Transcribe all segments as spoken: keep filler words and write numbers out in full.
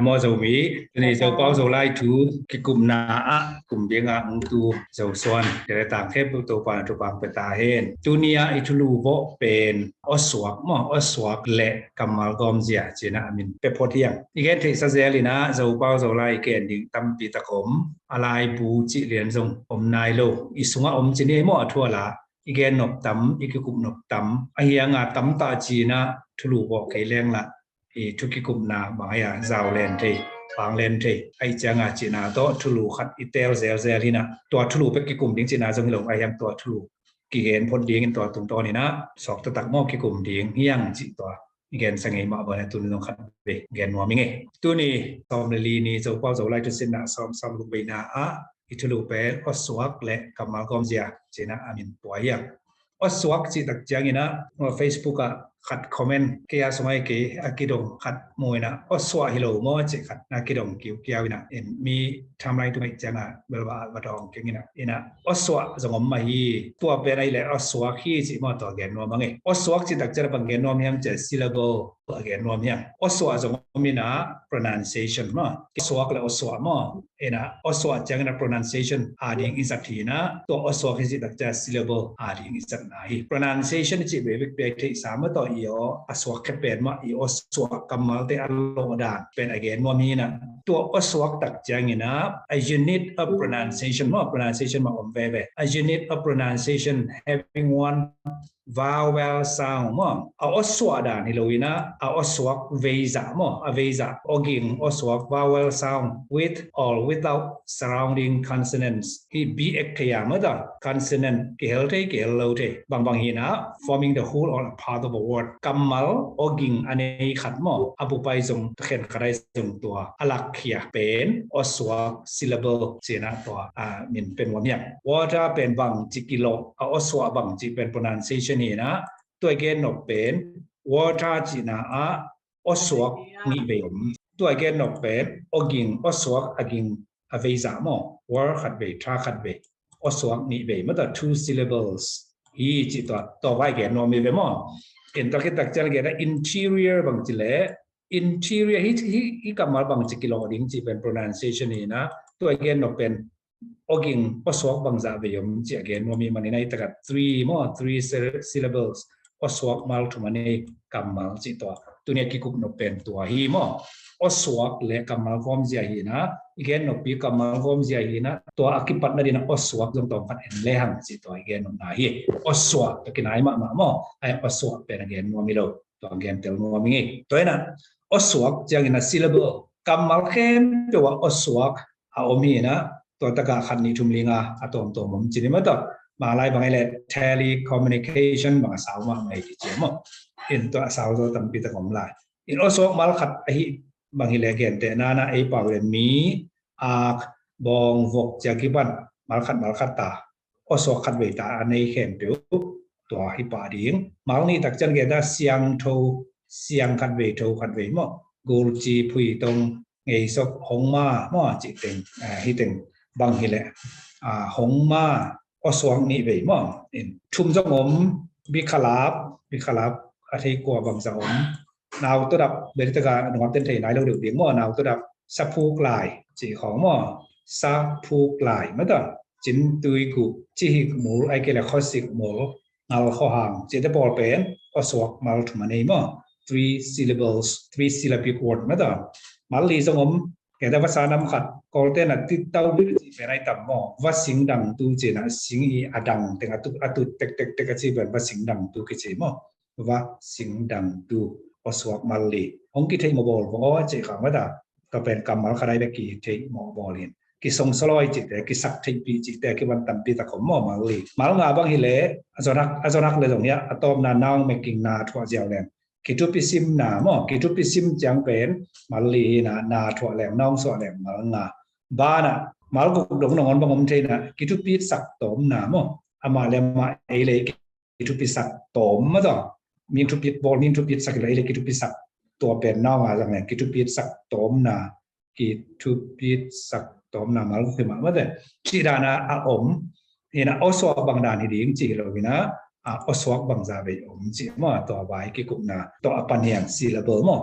Maw Zomi, tuni Zopau Zolai thu kikupna ah kum dingah hong tu Zosuan, Teletang khempeuh Topa na thupha pia ta hen. Tuni ah i thulu vawh pen awsuak maw, awsuak le kammal gawmzia ci-in ah a min pia phot hi hang. I gen theihsa zel in ah Zopau Zolai i gen ding tampi tak om, a laibu cih lian zong om nai lo. I sungah om ci ni maw, a thu a la i gen nop tam, i kikup nop tam. Ahi hang a tamtah ci-in ah thulu vawh kei leng lah i thu kikupna bang ahi a, zau len thei, pang len thei. Ahi ciang a cihna tawh thulu khat i teel zelzel hi in ah, tua thulu bek kikum ding cihna zong hi lo, ahi hang tua thulu kigen phot dingin tua tungtawn in ah suak taktak maw kikum ding hi hang cih tua i gensa ngei mah bangin ah tuni zong khat vei gen nuam ing e. Tuni sawm le li ni Zopau Zolai thusinna sawm, sawm guk veina ah i thulu pen awsuak le kammal gawmzia ci-in ah a min pua hi hang. Awsuak cih tak ciangin ah Facebook ah khat comment kei a sung ah kei a kidong khat mu in ah, awsuah hi lo maw cih khat na kidong kiukiau in ah, in mi timeline tung ahih ciang ah bel va, va dawng keng in ah, in ah awsuah zong om mah hi. Tua pen ahih leh awsuak hi cih maw tua gen nuam hang e. Awsuak cih tak ciang ah bang gen nuam hiam cih leh syllable a gen nuam hi hang. Awsuah zong om in ah pronunciation maw, awsuak le awsuah maw. In ah awsuah ciangin ah pronunciation a ding i zat hi in ah, tua awsuak i cih tak ciang syllable a ding i zatna hi. Pronunciation i cih veve pen theihsa maw, tua i aw a suak khia pen mah, i awsuah kammalte a lawh dan pen a gen nuam hi in ah, tua awsuak tak ciangin ah a unit of pronunciation maw, pronunciation mah om veve. A unit of pronunciation having one vowel sound maw, a awsuah dan hi lo in ah, a awsuak veizah maw, a veizah, awging awsuak vowel sound with or without surrounding consonants. Hih B X thei a maw, tua consonant kihel thei, kihel lo thei, bangbang hi in ah forming the whole or a part of a word. Kammal awging a nei khat maw, a bup ah zong, khen khat ah zong tua a lakkhia pen awsuak syllable ci-in ah tua a min pia nuam hi hang. Water pen bangci kilawh, a awsuah bangci pen pronunciation hi in ah, tua i gen nop pen water cihna ah awsuak nih vei om. Tua i gen nop pen awging awsuak, a ging a veizah maw, wa khat vei, ta khat vei, awsuak nih vei maw, tua two syllables hi cih tua, tua va i gen nuam hi ve maw. In tua khit tak ciang gen a interior bangci leh, interior hi, hi, hi kammal bangci kilawh ding cih pen pronunciation hi in ah, tua i gen nop pen awging awsuak bangzah vei om cih a gen nuam hi manin ah, hi tak ah three maw, three sy-, syllables, awsuak mal thum a nei kammal cih tua. Tuni a kikup nop pen tua hi maw. Awsuak le kammal gawmzia hi in ah, i gen noppi kammal gawmzia hi in ah, tua a kipatna ding ah awsuak zong tawm khat en le hang cih tua i gen nopna hi. Awsuah tua kinai mahmah maw, ahi awsuak pen a gen nuam hi lo. Tua gen tel nuam ing e. Tua hi in ah awsuak ciangin ah syllable, kammal khempeuh ah awsuak a om hi in ah, tua tak ah khat nih thum li nga a tawmtawm om ci ni maw, tua Manglai bang hi leh telecommunication bang a sau mahmah hi kici maw. In tua a sau zaw tampi tak om lai. In awsuak mal khat ahih bang hi leh gentehna in ah ei pau leh mi, ak, bawng, vok ci a kipan mal khat mal khat ta, awsuak khat vei ta a nei khempeuh tua hi pah ding. Mal nih tak ciang gen ta siangtho, siang khat vei, tho khat vei maw. Gulci, phuitong, ngeisok, hongma maw, cih teng, ah, hi teng bang hi leh, ah, hongma, awsuak nih vei maw. In thum zong om, bikhalap, bikhalap a thei kua bangzah om. Nautodap, bel tak ah nungak ten thei nai lo deuh ding maw, nautodap, saphuk lai cih khawng maw, saphuk lai maw, tua cintui gup, cihik mul, ahih kei leh khuasik mul, ngal khuahang cihte pawl pen awsuak mal thum a nei maw, three syllables, three syllabic word maw, tua mal li zong om. Kei ta vasa nam khat, Kawlte in ah titau bil cih pen ahi tam maw, vasing dangtu ci in ah sing i a dang teng a tut, a tut tektek tek a ci pen vasing dangtu kici maw. Vasing dangtu, awsuak mal li. Hong kitheih mawh bawl vawh aw cih khang maw, tua pen kammal khat ahi bek kitheih mawh bawl in, kisongsoloi cihte, kisaktheihpih cihte a kipan tampi tak om maw, mal li. Mal nga bang hi leh a zon hak, a zon hak leh zong hi a, a tawpna noun making, na thuah ziau leng kithupi simna maw, kithupi sim ciang pen mal li hi in ah, na thuah leng, noun suah leng mal nga. Banah mal guk dong nangawn bang om thei in ah, kithupitsak tawmna maw, amah leh amah ei leh ei kithupisak tawm maw, tua mi thupit bawl, mi thupitsak hi lo, ei leh kithupisak, tua pen noun nga zang leng kithupisak tawmna, kithupisak tawmna mal guk hi mah maw, tua cih dan a om. Hi in ah awsuak bang dan hi ding cih hi lo in ah, awsuak bangzah vei om cih maw, tua vai kikupna, tua a pan hi hang syllable maw.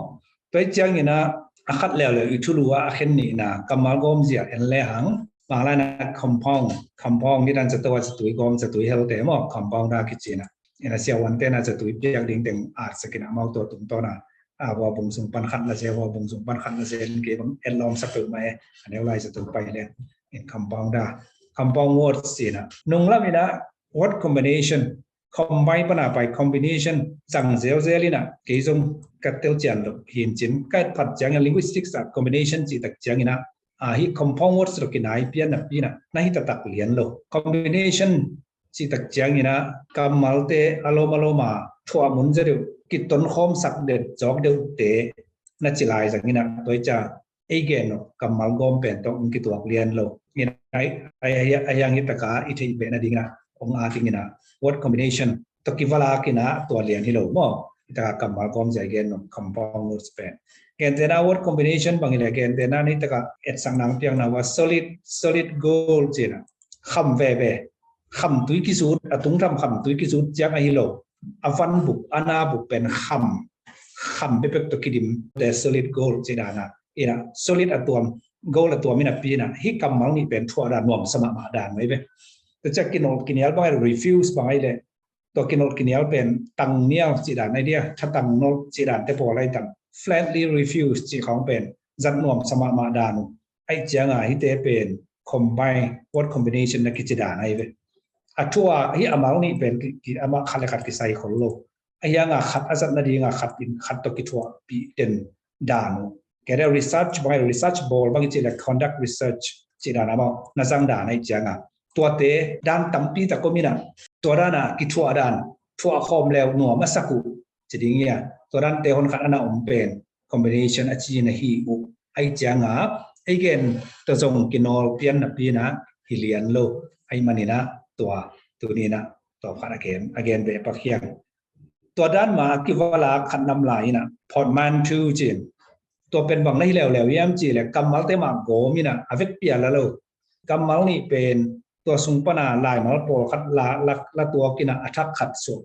Tua hi ciangin ah a khat leuleu i thulu ah a khen nihna kammal gawm zia en le hang, Manglai in ah compound, compound, nidan zato a zatui gawm, zatui helte maw, compounder kici in ah. In ah siavuante in ah zatui piak ding teng at sak in ah amau tua tungtawn ah, a, hua bung sung pan khat la ze, hua bung sung pan khat la ze, in kei bang et lawm sa peuhmah e, a neu lai zato pai le, in compounder, compound words ci in ah. Nunglam in ah word combination, combine pan a pai combination zang zelzel in ah, kei zong ka telcian lo hi in cin, ka et phat ciangin linguistics ah combination cih tak ciangin ah, a, hih compound words lo kinai pian napi in ah na hi taktak lian lo. Combination cih tak ciangin ah kammalte a lawm a lawm a thuah mun za deuh, kitonkhawm sak det zawk deuhte na ci lai zangin ah, tua hi ciang ei gen nop kammal gawm pen tawh hong kituak lian lo. In ah, a, a, a, a hiang hi taka i theih beh nading in ah hong at ing in ah, word combination tawh kivalak in ah tua lian hi lo maw. Hi taka kammal gawm zia i gen nop compound words pen. Gentehna word combination bang hi leh, gentehna hi taka etsak nang piakna uh ah solid, solid gold ci in ah, kham veve, khamtui kizut, a tungtham khamtui kizut ciang ahi lo, a van bup, a na bup pen kham, kham bekbek tawh kidim, the solid gold ci dan ah. In ah solid a tuam, gold a tuam in ah pi in ah, hih kammal nih pen thuah dan nuamsa mahmah dan mai ve. Tua ciang kinol kinial bang ahi leh, refuse bang ahi leh, tua kinol kinial pen tangnial ci dan ahi dia, thatang nol ci dan te pawl ahi tang, flatly refuse ci khawng pen zat nuamsa mahmah dan uh. Ahi ciang a hihte pen combine, word combination na kici dan ahi ve. A thuah hih a mal nih pen ki, ki, amah khat le khat kisai khol lo. A hiang a khat a zat nading a khat in khat tawh kithuahpih den dan uh. Kei le research bang, research bawl bang i cih le conduct research ci dan amau na zang dan ahi ciang a, tuate dan tampi tak om in ah, tua dan a kithuah dan, thuah khawm leu nuam a sak uh ci ding hi a, tua dante hon khat a na om pen combination a ci na hi uh. Ahi ciang a, ei gen tua zong kinawl pian napi in ah hi lian lo. Ahi manin ah tua tuni in ah tua khat a gen, a gen beh pak hiang. Tua dan mah a kivalak khat nam lai in ah portmanteau ci in. Tua pen bang na hi leuleu hiam cih le kammalte mah gawm in ah a vekpi a la lo. Kammal nih pen tua sung pan a laimal pawlkhat la, la, la tuak in ah a thak khat suak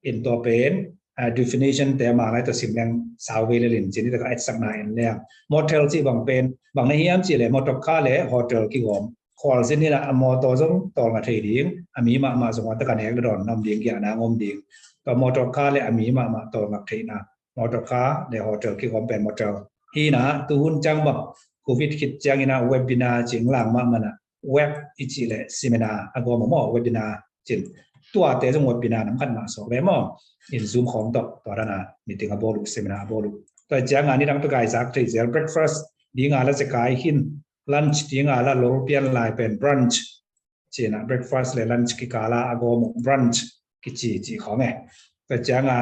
in tua pen, ah, definition te mah lai tua sim leng sau ve lel in cin, hi taka etsakna en leng. Motel cih bang pen bang na hiam cih le motor car le hotel kigawm. Khualzin in ah a mawtaw zong tawlnga thei ding, a mi mahmah zong a taka nek le dawn na om ding, giahna om ding. Tua motor car le a mi mahmah tawlngak theihna, motor car le hotel kigawm pen motel. Hi in ah tuhun ciang bang covid khit ciangin ah webinar cih lang mahmah in ah, web i cih le seminar a gawm a maw, webinar cin. Tuate zong webinar nam khat mah sawk le maw, in Zoom khawng tawh tua dan a meeting a bawl uh, seminar a bawl uh. Tua ciang a nidang tawh gaizak thei zel, breakfast ding a la zekai khin, lunch ding a la lol pian lai pen brunch ci in ah, breakfast le lunch kikal a a gawm uh brunch kici ci khawng e. Tua ciang a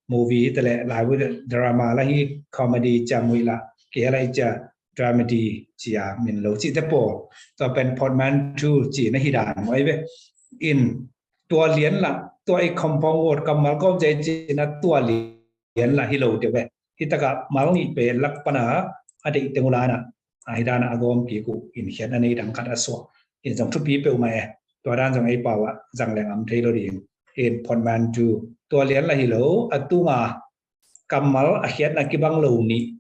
movie te le lai uh drama la hi, comedy ciang uh hi la, kei la hi ciang dramedy ci a min lo cihte pawl. Tua pen portmanteau ci na hi dan uh ahi ve. In tua lian la, tua i compound word kammal gawm zia ci na tua lian lian la hi lo deuh e. Hi taka mal nih pen lak pan a a deih teng uh la in ah, a hi dan a a gawm kik uh in khiatna nei dang khat a suak in zong thupi peuhmah e. Tua dan zong ei pau ah zang leng am thei lo ding. In portmanteau tua lian la hi lo, a tunga kammal a khiatna kibang lo nih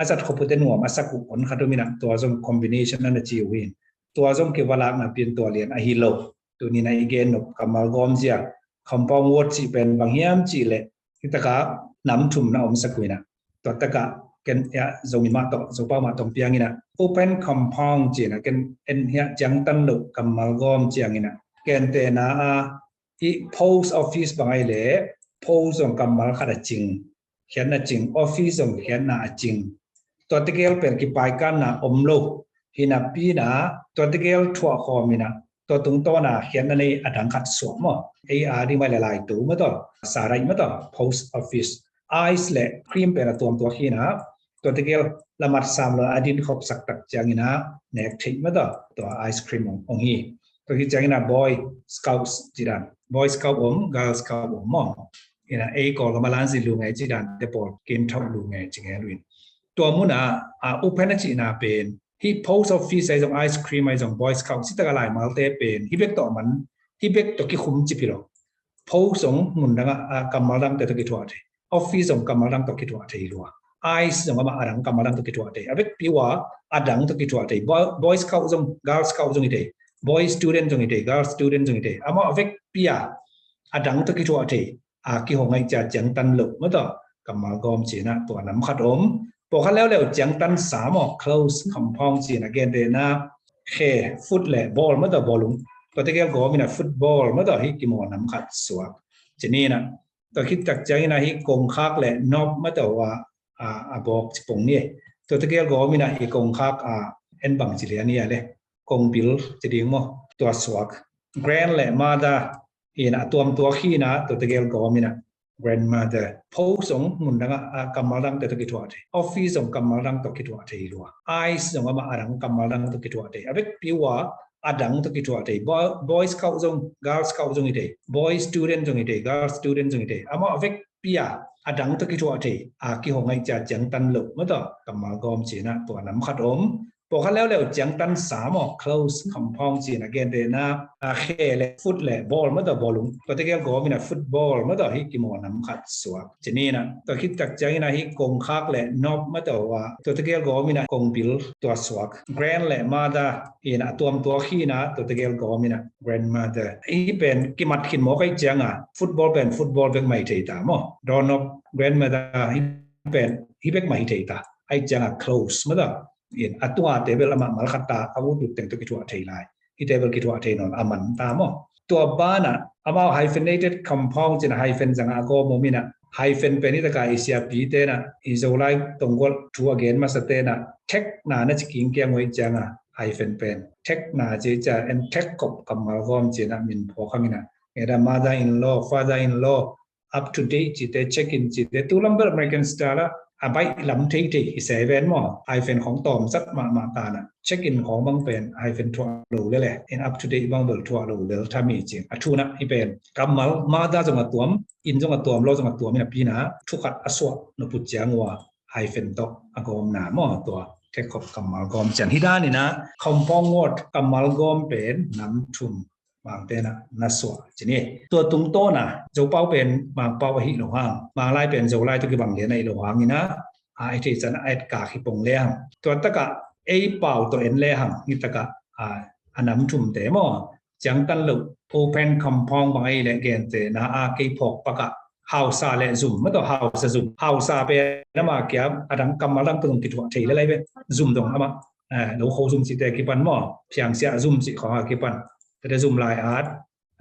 a zat khop uh te nuam a sak uh hon khat om in ah, tua zong combination a na ci uh hi. Tua zong kivalakna pi in tua lian ahi lo. Tuni in ah i gen nop kammal gawm zia compound word cih pen bang hiam cih le, hi taka nam thum na om sak uh in ah, tua taka ken hiah Zomi mah tawh, Zopau mah tawh piang in ah, open compound ci in ah, ken en hiah ciangtan lo kammal gawm ciang in ah, gentehna a, i post office bang ahi le, post zong kammal khat a cing, khiatna cing, office zong khiatna a cing. Tua tegel pen kipaikanna om lo. Hi napi in ah tua tegel thuah khawm in ah, tua tungtawn a khiatna nei a dang khat suak maw. Ei a ding mah le laitu maw tawh, sarai maw tawh, post office. Ice le cream pen a tuamtuak hi in ah, tua tegel lamat sam lo a din khop sak tak ciang in ah nek theih maw tawh, tua ice cream ong, ong hi. Tua hi ciang in ah Boy Scouts ci dan. Boy Scout om, Girl Scout om maw. In ah ei Kawlgam a lanzi lu ngei ci dan te pawl kin thauh lu ngei ci ngei lu in. Tua mun ah, a, open a cihna pen, hih post office ahi zong, ice cream ahi zong, Boy Scout, hi taka laimalte pen hih bek tawh man, hih bek tawh kikhum cip hi lo. Post zong mun dang ah, a, kammal dangte tawh kithuah thei. Office zong kammal dang tawh kithuah thei lua. Ice zong amah adang kammal dang tawh kithuah thei. A vekpi ua adang tawh kithuah thei. Boy, Boy Scout zong, Girl Scout zong hi thei. Boy student zong hi thei, Girl student zong hi thei. Amah a vekpi a adang tawh kithuah thei. A kihong aih cia ciangtan loh maw tawh kammal gawm cina tua nam khat om. Pawlkhat leuleu ciangtan sa maw, close compound cina gentehna khe, foot le ball maw tawh bawlung. Tua tegel gawm ina football maw tawh hi kimaw nam khat suak. Cinina tua khit tak ciangina hi kongkhak le nop maw tawh a, a, a bawk ci pong ni. Tua tegel gawm ina hi kongkhak a en bang ci lian ni a le kongbil ci ding maw tua suak. Grandmother hi na a tuam tua khina tua tegel gawm ina grandmother. Post zong mun dang a, a kammal dang te tawh kithuah thei. Office zong kammal dang tawh kithuah thei lua. Ice zong amah adang kammal dang tawh kithuah thei. A vekpi ua adang tawh kithuah thei. Boy, Boy Scout zong, Girl Scout zong hi thei. Boy student zong hi thei, Girl student zong hi thei. Amah a vekpi a adang tawh kithuah thei. A kihong aih cia ciangtan loh maw tawh kammal gawm cina tua nam khat om. Pawlkhat leuleu ciangtan sa maw, close compound cina gentehna a khe le foot le ball maw tawh bawlung. Tua tegel gawm ina football maw tawh hi kimaw nam khat suak. Cinina tua khit tak ciangina hi kongkhak le nop maw tawh a, tua tegel gawm ina kongbil tua suak. Grandmother hi na a tuam tua khina tua tegel gawm ina grandmother. Hi pen kimat khin mawk aih cianga football pen football vek mah hi thei ta maw. Doorknob, grandmother hi pen hi vek mah hi thei ta. Aih cianga close maw tawh in a tunga te bel amah mal khat ta a ut ut teng tawh kithuah thei lai. Hite bel kithuah thei nawn a man ta maw. Tua bana amau hyphenated compound cina hyphen zanga a gawm om ina hyphen pen hi taka i siapi tena i Zolai tonggual thu a gen masa tena thekna na ci kingkiang uh aih cianga hyphen pen thekna ci cia en thek kop kammal gawm cina min phawk hang ina. Ngeda mother in law, father in law, up to date cite, check in cite, tu lam bel American style a a baih lam thei thei hi se ven maw. Hyphen khong tawm zat mahmah tana check in khong bang pen hyphen thuah lo lele in up to date bang bel thuah lo lel thami cing a thuna hi pen kammal mother zong a tuam, in zong a tuam, law zong a tuam ina pina thukhat a suah noput ciang ua hyphen tawh a gawmna maw tua thek khop kammal gawm cian hi danina compound word kammal gawm pen nam thum Mangte na, na suah cini. Tua tungtawna Zopau pen Mangpau ahi lo hang, Manglai pen Zolai tawh kibang lian ahi lo hang ina a i thei can a et kak hi pong le hang. Tua taka ei pau tawh en le hang hi taka a nam thumte maw. Ciangtan lo open compound bang ahi le gente na a kei phawk paka hausa le zum maw tawh hausa zum. Hausa pen ama kia a dang kammal dang tawh kithuah thei le lai ve. Zum dong ama lo kho zum cite kipan maw. Phiangsia zum ci khong a kipan. Tete zum lai at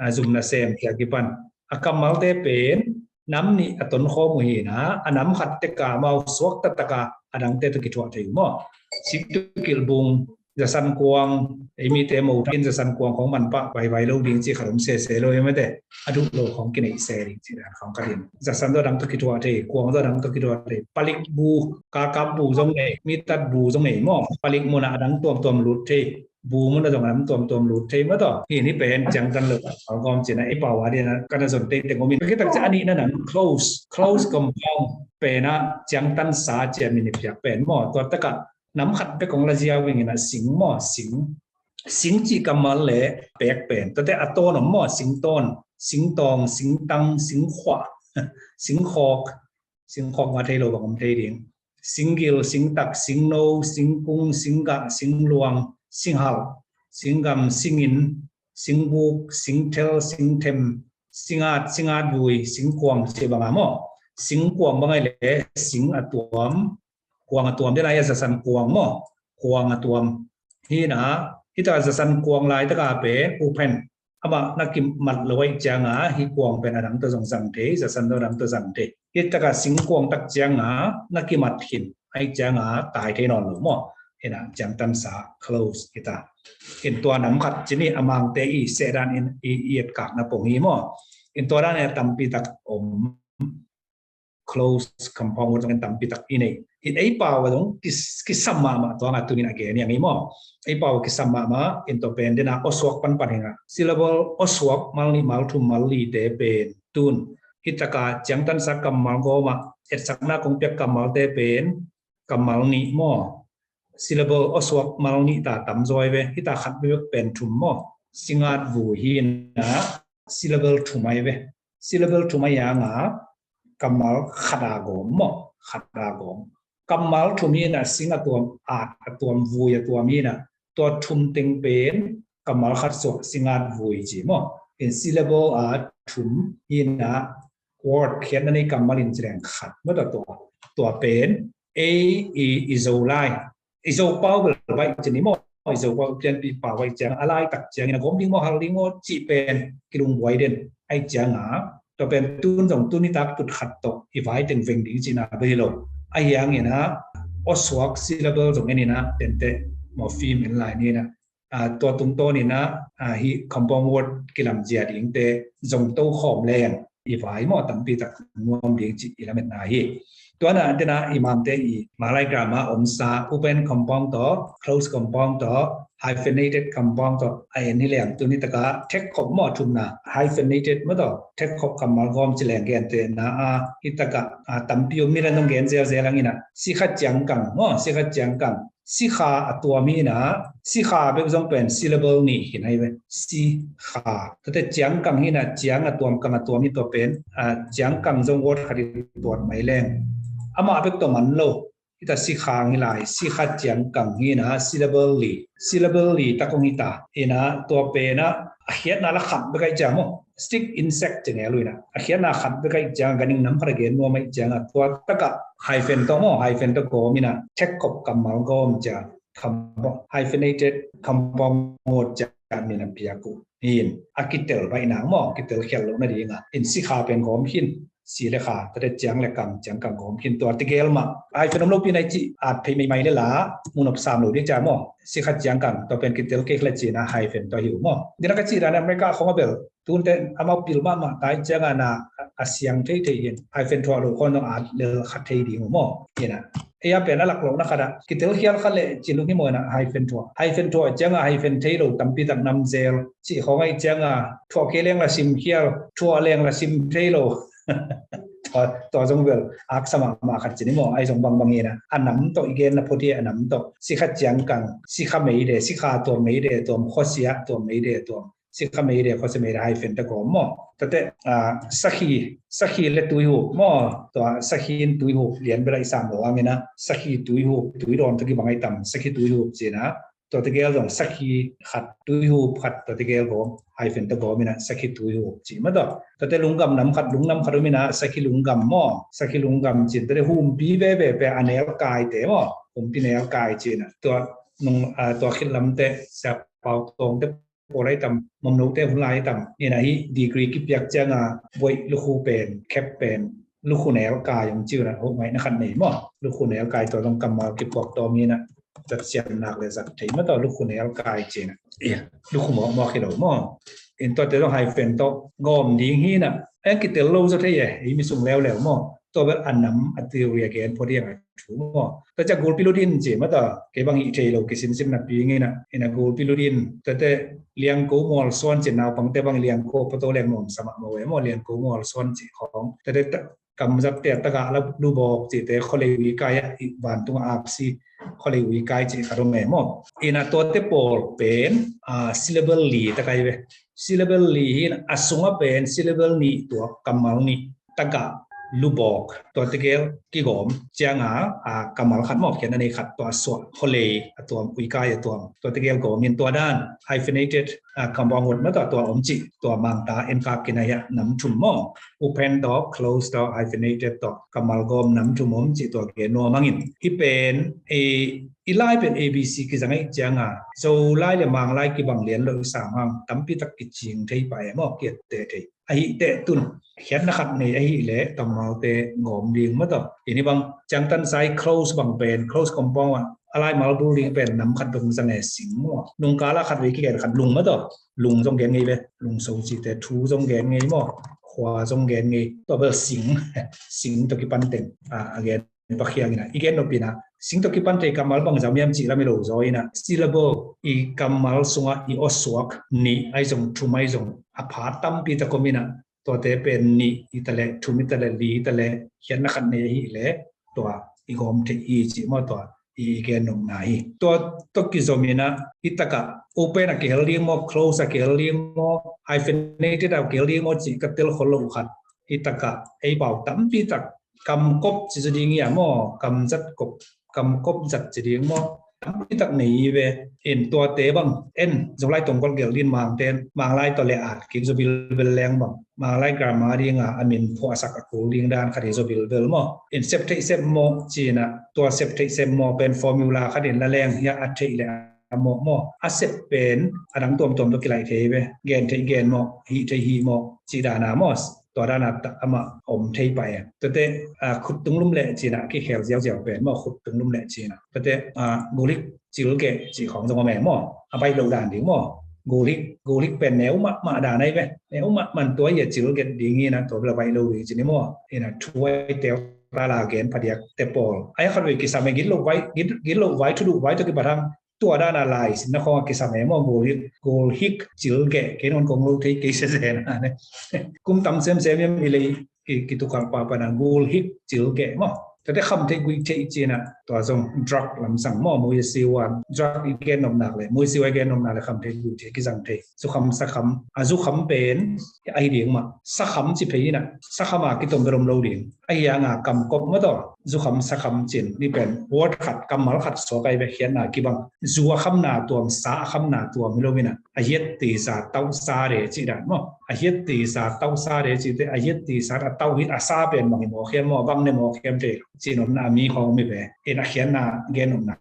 a zum nasem kia kipan a kammalte pen nam nih a tonkhawm uh hina a nam khat teka mau suak taktaka a dangte tawh kithuah thei uh maw. Siktukilh bung zasan kuang ei mite mo thakin zasan kuang khong manpah vaivai lo ding ci khat om sese lo ei mate a duh lo khong kineih se ding ci dan khong khatin zasan tawh a dang tawh kithuah thei, kuang tawh a dang tawh kithuah thei, palik bu, kakap bu zong nei, mitat bu zong nei maw, palik munah a dang tuamtuam lut thei. Bu mun a zong a nam tuamtuam lut thei maw tawh. Hi ni pen ciangtan lo a gawm cina i pau a dina kana zon tei teng omin. Kitak cia a nihna nam close, close compound pena ciangtan sa cia min i piak pen maw. Tua taka nam khat pek kong la ziau wingina sing maw, sing. Sing ci kammal le pek pen. Tate a tawn om maw, sing tawn, sing tawng, sing tang, sing khuah, sing khawk. Singkhawk nga thei lo bang om thei ding. Singgil, singtak, singno, singkung, singgah, singluang, singhalh, singgam, singin, singbuk, singthel, singthem, singat, singat vui, singkuang ci banga maw. Singkuang bang ai le sing a tuam, kuang a tuam den ai a zasan kuang maw. Kuang a tuam. Hina hita zasan kuang lai taka pe upen amah na kimat lo aih cianga hi kuang pen a dang tawh zong zang thei, zasan tawh a dang tawh zang thei. Hi taka singkuang tak cianga na kimat khin aih cianga tai thei nawn lo maw. Hina ciangtan sa close hita. Hin tua nam khat cini a mangte i sehdan in i etkakna pong hi maw. Hin tua dan in a tampi tak om. Close compound word zong en tampi tak i nei. In ei pau a zong kisam mahmah tua nga tunin a gen iang i maw. Ei pau a kisam mahmah in tua pen dena awsuak panpan hinga. Syllable awsuak mal nih mal thum mal lite pen tun. Hitaka ciangtansa kammal gawma etsakna kong piak kammalte pen kammal nih maw. Syllable awsuak mal nih ta tamzaw ai ve. Hita khat bebek pen thum maw. Singat vui hina syllable thum ai ve. Syllable thum ai anga kammal khat a gawm maw. Khat a gawm. kammal thum hi-in ah, sing a tuam, at a tuam, vui a tuam hi-in ah, tua thum teng pen kammal khat suah, sing at vui ci maw. In syllable a thum hi-in ah, word khiatna nei kammal in ci leng khat maw, tua, tua pen ei i, i Zolai, i Zopau bel baih ci ni maw, i Zopau pianpih pau ahih ciang a laitak ciangin a gawm ding maw, hal ding maw cih pen kilungbuai den ahih ciangin, tua pen tun zong tuni tak tut khat tawh i vai teng veng ding cihna bel hi lo. Ahi hangin ah, awsuak syllable zong en in ah, tenteh morpheme en lai ni in ah, tua tungtawnin ah, hih compound word kilamzia dingte zong to khawm leng i vai maw, tampi tak nuam ding cih i lametna hi. Tua na dena i Mangte i Malay grammar omsa, open compound tawh, close compound tawh, hyphenated compound tawh a en hi leng, tuni taka thekkhop maw, thumna hyphenated maw tawh thekkhop kammal gawm ci leng, gentehna a, hih taka tampi om, miran dong gen zelzel hangin ah, sikha ciangkang maw, sikha ciangkang, sikha a tuam hi-in ah, sikha bek zong pen syllable nih hi-in ahi ve. Sikha. Tate ciangkang hi-in ah, ciang a tuam, kang a tuam hi, tua pen, a, ciangkang zong word khat i tuat mai leng, amah bek tawh man lo. Hita sikha hi lai, sikha ciangkang hi-in ah, syllable li. Syllable li tak hong hita. In ah, tua pen ah, a khiatna la khat bek ahih ciang maw, stick, insect ci ngel uh in ah, a khiatna khat bek ahih ciang, ganhing nam khat a gen nuam ahih ciang ah, tua takah hyphen tawh maw, hyphen tawh gawm in ah, thekkhop kammal gawm ciang, compound, hyphenated compound word ciang min a piak uh hi-in, a kitel baihna maw, kitel khial loh nading ah, in sikha pen gawm khin, si le kha, tate ciang le kang, ciangkang gawm khin, tua tegel mah. Hyphen om lopi na i cih at phei meimai le la, mu nop sam lo ding ciang maw, sikha ciangkang, tua pen kitel kei kha le cih in ah hyphen tawh hi uh maw. Dina ka cih dan America khong a bel, tunte amau pil mahmah ta ahih ciangin ah, a siang theithei hi-in, hyphen thuah loh khong zong at lel kha thei ding uh maw. Hi-in ah, ei a pen a lak lohna khat ah, kitel khial kha leh ci lung hi maw, in ah hyphen thuah. Hyphen thuah ciangin ah hyphen thei lo tampi tak nam zel. Cih khong ahih ciangin ah, thuah kei leng la sim khial, thuah leng la sim thei lo. Tua, tua zong bel aksa mahmah khat ci ni maw, ahi zong bangbang hi-in ah, a nam tawh i genna phot hi, a nam tawh. Sikha ciangkang, sikha meide, sikha tuam meide tuam, khuasia tuam meide tuam, sikha meide, khuasia meide, hyphen tawh gawm maw. Tate, a, sakhi, sakhi le tuihup maw, tua sakhi in tuihup lian bel ah i sam lo hangin ah, sakhi tuihup, tuidawn tawh kibang ahi tam, sakhi tuihup ci-in ah, tua tegel zong sakhi khat, tuihup khat, tua tegel gawm, hyphen tawh gawm in ah, sakhi tuihup ci maw tawh. Tate lunggam nam khat, lungnam khat om in ah, sakhi lunggam maw, sakhi lunggam ci-in, tate humpi veve pen a nelkaite maw, humpi nelkai ci-in ah, tua nung, a, tua khit lamte, Sia Pau Tawngte pawl ahi tam, Mawmnote hun lai ahi tam, in ah hih degree kipiak ciangin ah, buaih lukhu pen, khep pen, lukhu nelkai hong ci uh in ah, hoh ngaihna khat nei maw. Lukhu nelkai, tua zong kammal kipuak tawm hi-in ah, zat siam nak le zat thei maw tawh, lukhu nelkai ci-in ah. Ia, lukhu mawkmawk hi lo maw. In tuate zong hyphen tawh gawm ding hi-in ah, en kitel lo zaw thei e, ei mi sung leuleu maw. Tua bel a nam a theory a gen phot hi-ing a thu maw. Tua ciang gulpi lut in ci maw tawh, kei bang hih thei lo kisinsin napi-in ah, in ah gulpi lut in, tate liangko mualsuan ci, naupangte bang liangko photo leng nuamsa mahmah uh e maw, liangko mualsuan ci khong. Tate ta-, kamzatte a tagah la lubawk cihte, khualei uikai ah, i vantung a aksi, khualei uikai cih khat om e maw. In ah tuate pawl pen, a, syllable li tak ahi ve. Syllable li hi-in ah, a sungah pen syllable nih, tua kammal nih tagah lubawk, tua tegel kigawm ciangin ah, a, kammal khat maw, khiatna nei khat, tua a suah, khualei a tuam, uikai a tuam, tua tegel gawm hi-in, tua dan hyphenated, a, compound word maw tawh, tua om cih, tua Mangta en kak khin ahi a, nam thum maw, open tawh, close tawh, hyphenated tawh kammal gawm nam thum om cih, tua gen nuam hangin. Hih pen, e, i lai pen A B C kizang ahih ciangin ah, Zolai le Manglai kibang lian lo i sam hang, tampi tak kicing thei pah e maw, kiatte thei. Ahih teh tun, khiatna khat nei ahih leh, kammalte gawm ding maw tawh. Hih ni bang, ciangtan sai close bang pen, close compound ah, a laimal bul ding pen nam khat dong zang e, sing maw. Nungkal ah khatvei kigen khat, lung maw tawh. Lung zong gen ngei ve, lungso cihte, thu zong gen ngei maw. Khua zong gen ngei, tua bel sing, sing tawh kipan teng, a, a gen Pakhiang in ah, i gen nop in ah, sing tawh kipan thei kammal bangzah om hiam cih lam i lo zaw in ah, syllable, i kammal sungah i awsuak nih ahi zong, thum ahi zong, a pha tampi tak om in ah, tuate pen nih hi ta leh, thum hi ta leh, li hi ta leh, khiatna khat nei ahih leh, tua i gawm theih hi cih maw, tua i, i gen nopna hi. Tua tawh kizom in ah, hih takah open a kihel ding maw, close a kihel ding maw, hyphenated a kihel ding maw cih ka telkhol loh khat, hih takah ei pau tampi tak Kamkop ci zaw ding hi a maw, kamzat kop, kamkop zat ci ding maw. Tampi tak nei hi ve. In tuate bang en, Zolai tongkol gelh ding Mangte'n, Manglai tawh le at kik zaw bilbel leng bang, Manglai grammar ding a, a min phuahsak a kul ding dan khat hi zaw bilbel maw. In sep theih sep mawh ci-in a, tua sep theih sep mawh pen formula khat in la leng hi a, a theih le a mawh maw. A sep pen a dang tuamtuam tawh kilaih thei hi ve. Gen theih gen mawh, hih theih hih mawh cih dan a maw. Tua dan a amah om thei pah e. Tuate, a, khut tung lum leh ci-in a kikhel ziauziau pen maw, khut tung lum leh ci-in a. Tuate, a, gulhik cilgeh cih khawng zong om e maw. A baih loh dan ding maw. Gulhik, gulhik pen neu mahmah dan ahi ve. Neu mahmah, tua hi a cilgeh ding hi-in a, tua bel a baih lo ding ci ni maw. In a thu a i teel ta la gen phadiak te pawl. A hi a khatvei kisam e, gitloh vai, git, gitloh vai, thuduh vai tawh kibat hang, tua dan a lai simna khawng a kisam e maw, gulhik, gulhik cilgeh, kei nawn kong lo thei kei sese na ne. Kum tam semsem hiam i lei ki, kitukalh pahpah na, gulhik cilgeh maw. Tuate kham theih guih theih ci-in a, tua zong drug lamsang maw, muisiu a drug i gen nop nak leh, muisiu a i gen nop nak leh kham theih guih theih kizang thei. Zukham sakham, a zukham pen ahi ding mah, sakham ci phei in a, sakham a kitom bel om lo ding. Ahi hang a kamkop maw tawh, zukham sakham ci-in, ni pen word khat, kammal khat suak ahi ve, khiatna kibang. Zu a khamna tuam, sa a khamna tuam hi lo in a, a hiat tisa tauh sa de cih dan maw. A hiat tisa tauh sa de cihte, a hiat tisa a tauh hi a, sa pen bang hi mawk hiam maw, bang ne mawk hiam te, ci-in omna a mi khawng om hi ve. In a khiatna gen omna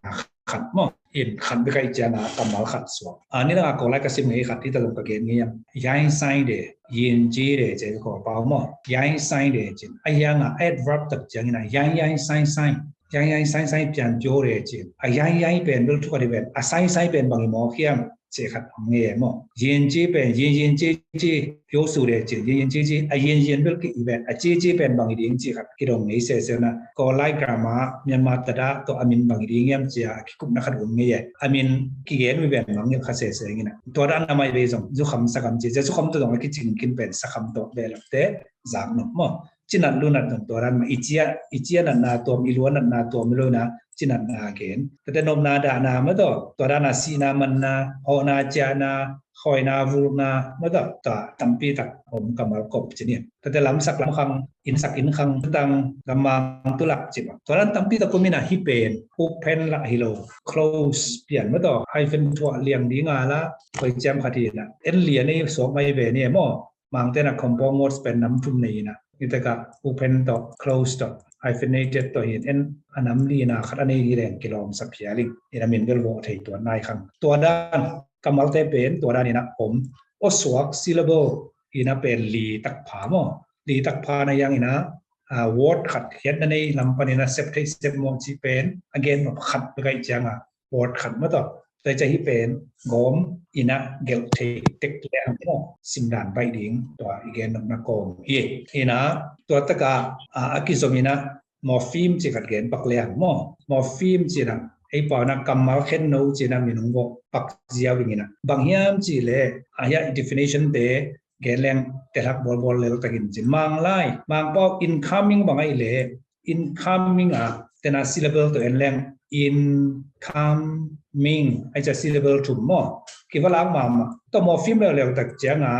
khat maw. In khat bek ahih ciang a kammal khat suak. A, nidang a Kawlai ka sim ngei khat hi ta zong ka gen ngei hiam. Yain sai de, yin ji de ci-in Kawl pau maw. Yain sai de ci-in. Ahi hang a adverb tak ciangin a yain yain sai sai. Yain yain sai sai pian pio de ci-in. A yain yain pen bel thu khat hi ven. A sai sai pen bang hi mawk hiam cih khat om ngei maw. Yin ji pen yin yin ji ji, pio su de ci-in, yin yin ji ji, a yin yin bel ki hi ven, a ji ji pen bang hi ding cih khat kidong ngei sese na. Kawlai grammar, Myanmar tada tawh a min bang hi ding hiam ci-a kikupna khat om ngei e. A min kigen mi ven mangngilh kha sese ing in a. Tua dan a mai vei zong, zukham sakham ci, zukham tawh zong a kicing khin pen sakham tawh ve lamte zak nop maw. Cinat lunat zong tua dan mah, i cia, i cia natna tuam, i lua natna tuam hi lo in a, cinatna gen. Tuate nopna dahna maw tawh, tua dan a sihna manna, hawhna ciahna, khawina vulhna maw tawh, tua tampi tak om kammal kop ci ni. Tuate lamsak lamkhang, innsak innkhang, dang, gammang tulak ci maw. Tua dan tampi tak om in a, hih pen ukphen lah hi lo, close pian maw tawh, hyphen thuah liang ding a la, koi ciam khat hi in a, en lian ei suak mai ve ni maw. Mangte'n a compound words pen nam thum nei in a, ni takah ukphen tawh, close tawh, hyphenated tawh hi in, en a nam li-na khat a nei hi leng kilawm sa phial ing in a, min bel vawh thei tuan nai khang. Tua dan kammalte pen tua dan in a om. Awsuak syllable in a pen li takpha maw. Li takpha na hiang in a, a, word khat khiatna nei lam pan in a sep theih sep mawh cih pen a gen nop khat bek ahih ciang a, word khat maw tawh. Tua hi ciah hih pen gawm in a gelh thei tek lehang maw, simdan baih ding tua i gen nopna kawm hi. In a tua takah, a, a kizom in a morpheme cih khat gen pak lehang maw. Morpheme cih in a ei pau in a kammal khenno cih in a min hong vawh pak ziau ding in a. Bang hiam cih leh, a, hiah i definition te gen leng telhak bawlbawl lel takin cin. Manglai, Mangpau incoming bang ahih leh, incoming a, tena syllable tawh en leng, incoming, ahih ciah syllable thum maw. Kiva lak mahmah. Tua morpheme leuleu tak ciang a,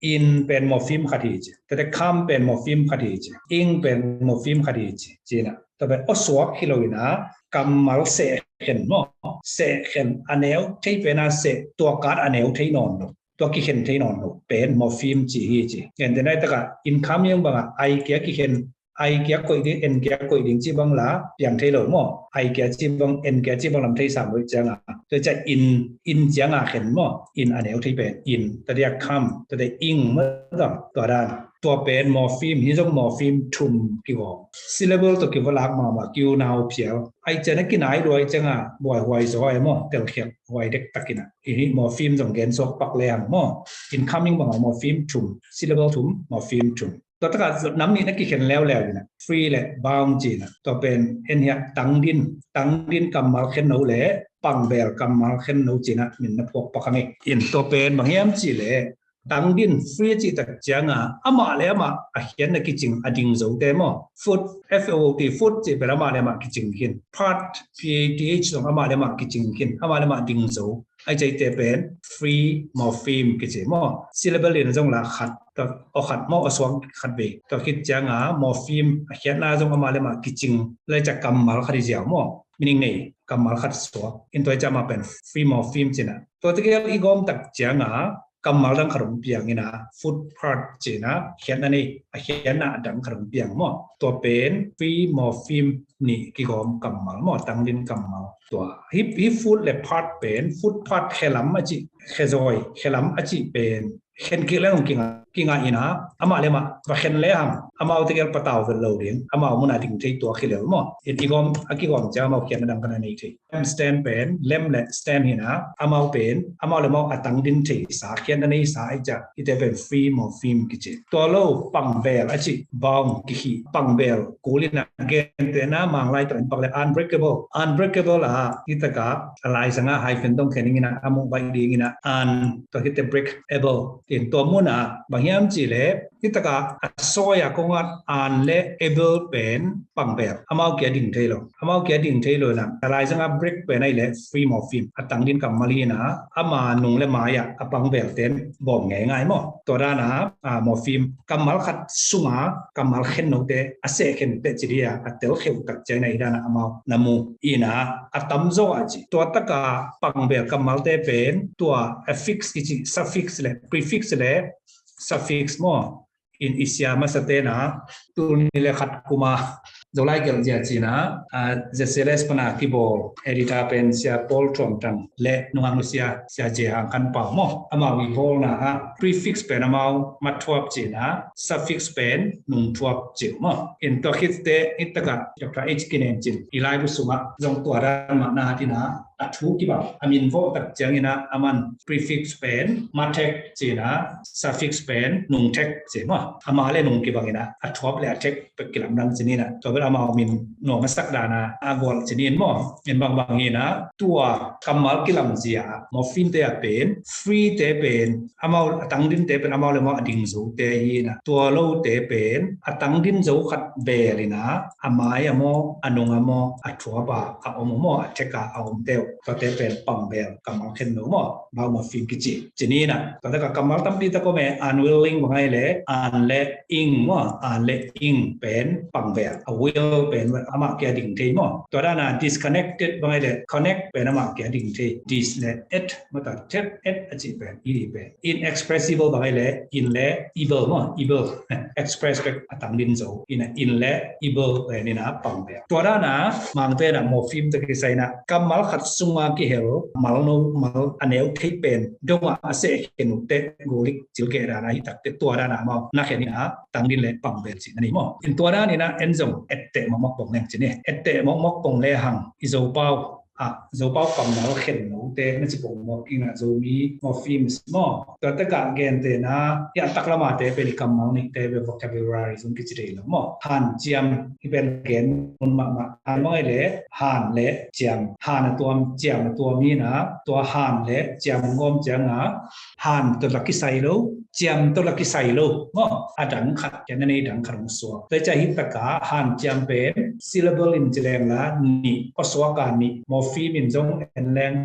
in pen morpheme khat hi ci. Tuate come pen morpheme khat hi ci. Ing pen morpheme khat hi ci. Ci in a. Tua pen awsuak hi lo in a, kammal sehkhen maw. Sehkhen a neu thei pen a seh, tua kat a neu thei nawn lo. Tua kikhen thei nawn lo pen morpheme ci hi ci. Gentehna takah incoming bangah ai kia kikhen, ai kia koih ding, en kia koih ding cih bang la piang thei lo maw. Ai kia cih bang, en kia cih bang lam thei sam lo ciang a. Tua ciah in, in ciang a khen maw. In a neu thei pen in. Tua dia come, tua dia ing maw, tua dan. Tua pen morpheme, hih zong morpheme thum kigawm. Syllable tawh kiva lak mahmah, kiunau phial. Ahih ciang a kinai lua ahih ciang a buaihuai zaw e maw, telkhialh huai dektak in a. Hih morpheme zong gen suak pak lehang maw. Incoming bangah morpheme thum, syllable thum, morpheme thum. Tua takah nam nih na kikhen leuleu in a, free le bound ci in a. Tua pen en hiah tangdin, tangdin kammal khenno le pangbel kammal khenno ci in a min na phuak pak hang e. In tua pen bang hiam cih leh, tangdin, free cih tak ciang a, amah le amah a khiatna kicing a ding zote maw. Foot, F O O T, foot cih pen amah le amah kicing khin. Part, P A T H zong amah le amah kicing khin. Amah le amah ding zo. Ai ceite pen free morpheme kici maw. Syllable in zong la khat, tua aw khat maw, aw suang khat vei. Tua khit cianga morpheme a khiatna zong amah le amah kicing, lai ca kammal khat i ziau maw. Meaning nei kammal khat suak. In tua i ca mah pen free morpheme cina. Tua tegel i gawm tak cianga kammal dang khat hong piang ina, foot part cina, khiatna nei, a khiatna a dang khat hong piang maw. Tua pen free morpheme nih kigawm kammal maw, tangdin kammal. Tua hi, hi foot le part pen, foot part khelam a ci, khezawi, khelam a ci pen khen kik leng hong kinga, kinga ina, amah le amah va khen le hang, amau tegel patau vel lo ding, amau muna ding thei tua khilel maw. In i gawm, a kigawm cia amau khiatna dang kana nei thei. Lem stand pen, lem le stand hina, amau pen, amau le amau a tangdin thei sa, khiatna nei sa ai cia, ite pen free morpheme kici. Tua lo pangvel a ci, bound kihi, pangvel, kulina gentena, manglai tua in pak le unbreakable. Unbreakable a, hitaka, a laisanga hyphen dong khen ingina, amu bai dingina, un, tua hite breakable. In tua muna, bang hiam ci le, hitaka a soya kongat an le able pen pangvel. Amau kia ding thei lo. Amau kia ding thei lo na. A laisanga break pen ai le free morpheme. A tangdin kammal ina. Ama nung le maya a pangvel ten bom ngei ngai maw. Tua dana a morpheme kammal khat sunga kammal khen note a seh khen te ci dia a tel kheu tak ciang na i dana amau na mu ina a tamzaw a ci. Tua taka pangvel kammalte pen tua affix kici suffix le prefix le suffix maw. In i sia masate na, tul ni le khat kuma, Zolai gelh zia cina, a, Zeseles pana kibawl, editor pen sia Paul Thuam Tang, le nungang nu sia, sia Zia Hang Kan Pau maw. Amau i bawlna a, prefix pen amau mathuap cina, suffix pen nungthuap ci maw. In tua khit te, i taka, Doctor H Kinen cin, i laibu sunga, zong tua dan mah na tina, a thu kibang, a min vawh tak ciangina, a man prefix pen, mathek cina, suffix pen, nungthek ci maw. Ama le nung kibangina, a thuap le a thek pek kilamdang cinina. Tua bel amau min nuam a sak dana, a gual cinin maw. In bangbang hina, tua kammal kilamzia, morpheme te a pen, free te pen, amau a tangdin te pen, amau le amau a ding zo te hina. Tua lo te pen, a tangdin zo khat belina, a mai a maw, a nung a maw, a thuap a, a om a maw, a thek a, a om teu. Tua te pen pangvel, kammal khen no maw, bau morpheme kici. Cinina, tua taka kammal tampi tak om e, unwilling bang ai le, an le ing maw, an le ing pen pangvel. A will pen amah kia ding thei maw. Tua dana disconnected bang ai le, connect pen amah kia ding thei. Dis le et, mata thet et a ci pen, i di pen. Inexpressible bang ai le, in le evil maw, evil. Express bek a tangdin zo. Ina in le evil pen ina pangvel. Tua dana, mangte na morpheme te kisaina, kammal khat sunga kihel, mal no, mal a neu thei pen, donga a seh khen te, golik cilkeh dana hi takte tua dana mau, na khen ina, tangdin le pangvel ci na ni maw. In tua dana ina, en zong, etteh mokmok pong leng ci ni. Etteh mokmok pong le hang, i Zopau, a, Zopau kammal khen no te, na ci pong mok ina Zomi, morphemes maw. Tua taka gentena, hi a taklamate pen i kammal nih te, pen vocabulary zong kici dei lo maw. Han ciam, i pen gen mun mahmah. Han bang ai le, han le ciam. Han a tuam, ciam a tuam hina, tua han le ciam gawm cianga, han tawh la kisai lo, ciam tawh la kisai lo. Maw, a dang khat, ciang a nei dang khat hong suak. Tua cia hi taka, han ciam pen, syllable in ci leng la, nih, aw suak a nih, morpheme in zong en leng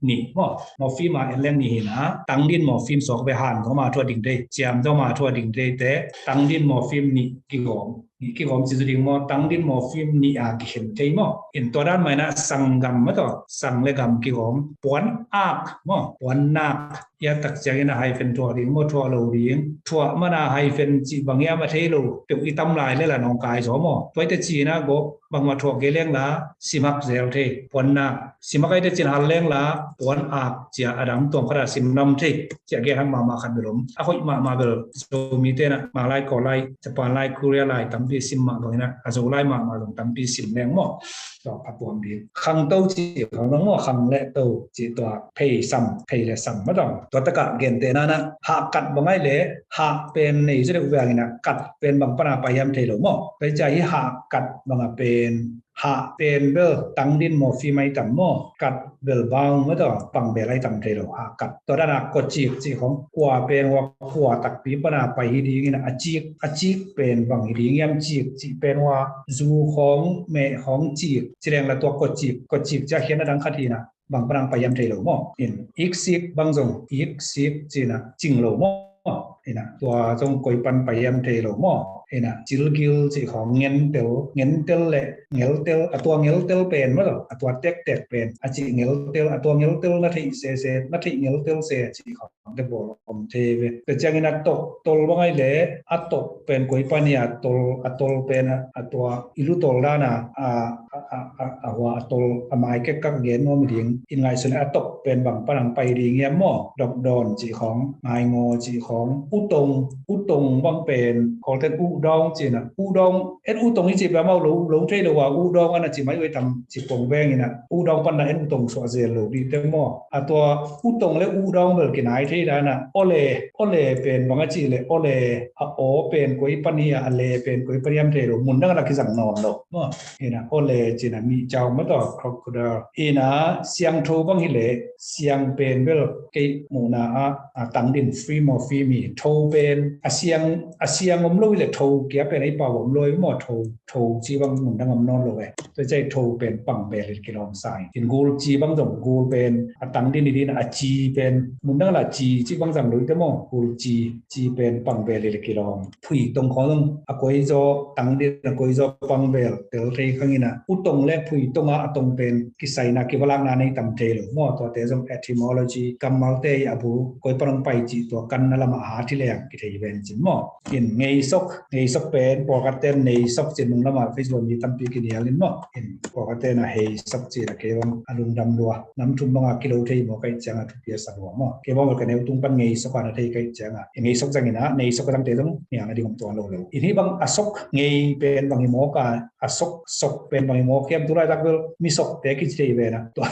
nih. Maw, morpheme a en leng nih hina, tangdin morpheme suak ve han, zong ma thua ding dei, ciam zong ma thua ding dei te, tangdin morpheme nih kigawm. Nih kigawm ci zu ding maw, tangdin morpheme nih a kikhen thei maw. In tua dan maina sanggam maw taw, sang le gam kigawm, puan ak maw, puan nak, ia tak ciangin a hyphen thuah ding maw, thuah lo ding, thuah mana hyphen ci bang ia ma thei lo, peuh i tam lai le la nong kai zaw maw. Tua i te ci na gawp, bangmah thuak ge leng la, simak zel thei, puan nak, simak ai te cin hal leng la, puan ak, cia a dang tuam khat a sim nam thei, cia ge hang mahmah khat bel om. A hoih mahmah bel, Zomi te na, Malai, Kawlai, Japan lai, Korea lai, tampi sim mah bangin a, a Zolai mahmah zong tampi sim leng maw. Tua a puang ding. Khang to ci, khang dong maw, khang le to ci tua, phei sam, phei le sam maw dong. Tua taka gente na na, hah kat bang ai le, hah pen nei zedek uveangin a, kat pen bang pana pai hiam thei lo maw. Pai cia hi hah kat bang a pen, hah pen bel tangdin morpheme ai tam maw, kat bel bang maw taw, pang bel ai tam thei lo, hah kat. Tua dana kawcik cih khong kua pen hua kua takpi pana pai hi dingin a cik, a cik pen bang hi ding hiam cik cih pen hua zu khong meh khong cik, ci leng la tua kawcik, kawcik cia khian a dang khat hi na. bang pan ang pai hiam thei lo maw. In iksik bang zong iksik ci-in ah cing lo maw. In ah tua zong koi pan pai hiam thei lo maw. In ah cilgil cih khawng, ngentel, ngentel le ngeltel, a tua ngeltel pen maw, a tua tektek pen a cih ngeltel, a tua ngeltel na theih sese, na theih ngeltel se a cih khawng te bawl om thei ve. Tua ciangin a tok tol bang ahih leh a tok pen koi pan hi a, tol, a tol pen a, a tua i lu tol dan a, a, a, a, a, a hua a tol a mai kek kak gen nuam hi ding. In ngaihsun a tok pen bang pan ang pai ding hiam maw. Dok dawn cih khawng, ngaingaw cih khawng, utong, utong bang pen Kawlten udawng ci-in ah, udawng, en utong i cih pen amau lo, lo thei lo a, udawng a na ci mai uh hi tam ci pong veng in ah, udawng pan na en utong suah zel lo dih te maw. A tua utong le udawng bel kinai thei dan a, ole, ole pen bang a cih leh, ole, a aw pen koi pan hi a, a le pen koi pan hiam thei lo, mun dang a na kizang nawn lo maw. In ah ole ci-in ah mihcau maw, tua crocodile. In ah siangtho bang hi leh, siang pen bel kei muhna ah, a tangdin free morpheme hi. Tho pen a siang, a siang om lo hi leh tho kia pen ei pau om lo hi maw, tho, tho ci bang mun dang om nawn lo e. Tua ciang tho pen pang bel hi kilawm sa hi. In gul ci bang zong, gul pen a tangdin hi ding a, ci pen mun dang la ci ci bang zang lo hi te maw, gul ci, ci pen pang bel hi kilawm. Phuitong khawng zong a koizaw, tangdin a koizaw pang bel tel thei khang in ah, utong le phuitong a, a tong pen kisaina kivalakna nei tam thei lo maw. Tuate zong etymology, kammalte i a bul koi pan hong pai cih tua kanna lamah hat hi leng kithei ven cin maw. In ngeisok, ngeisok pen pawlkhatte in neisok cin, nung lamah Facebook mi tampi kinial in maw. In pawlkhatte in a heisok cih a, kei bang a lungdam lua. Nam thum banga kilo thei maw ka hih ciangin a thupi a sa lua maw. Kei bang ka neu tung pan ngeisok a na thei ka hih ciangin, ngeisok zangin a, neisok a zangte zong nial na ding om tuan lo lo. In hih bang a sok, ngei pen bang hi mawk a, a sok, sok pen bang hi mawk hiam, tu laitak bel mi sokte kici thei ven a. Tua,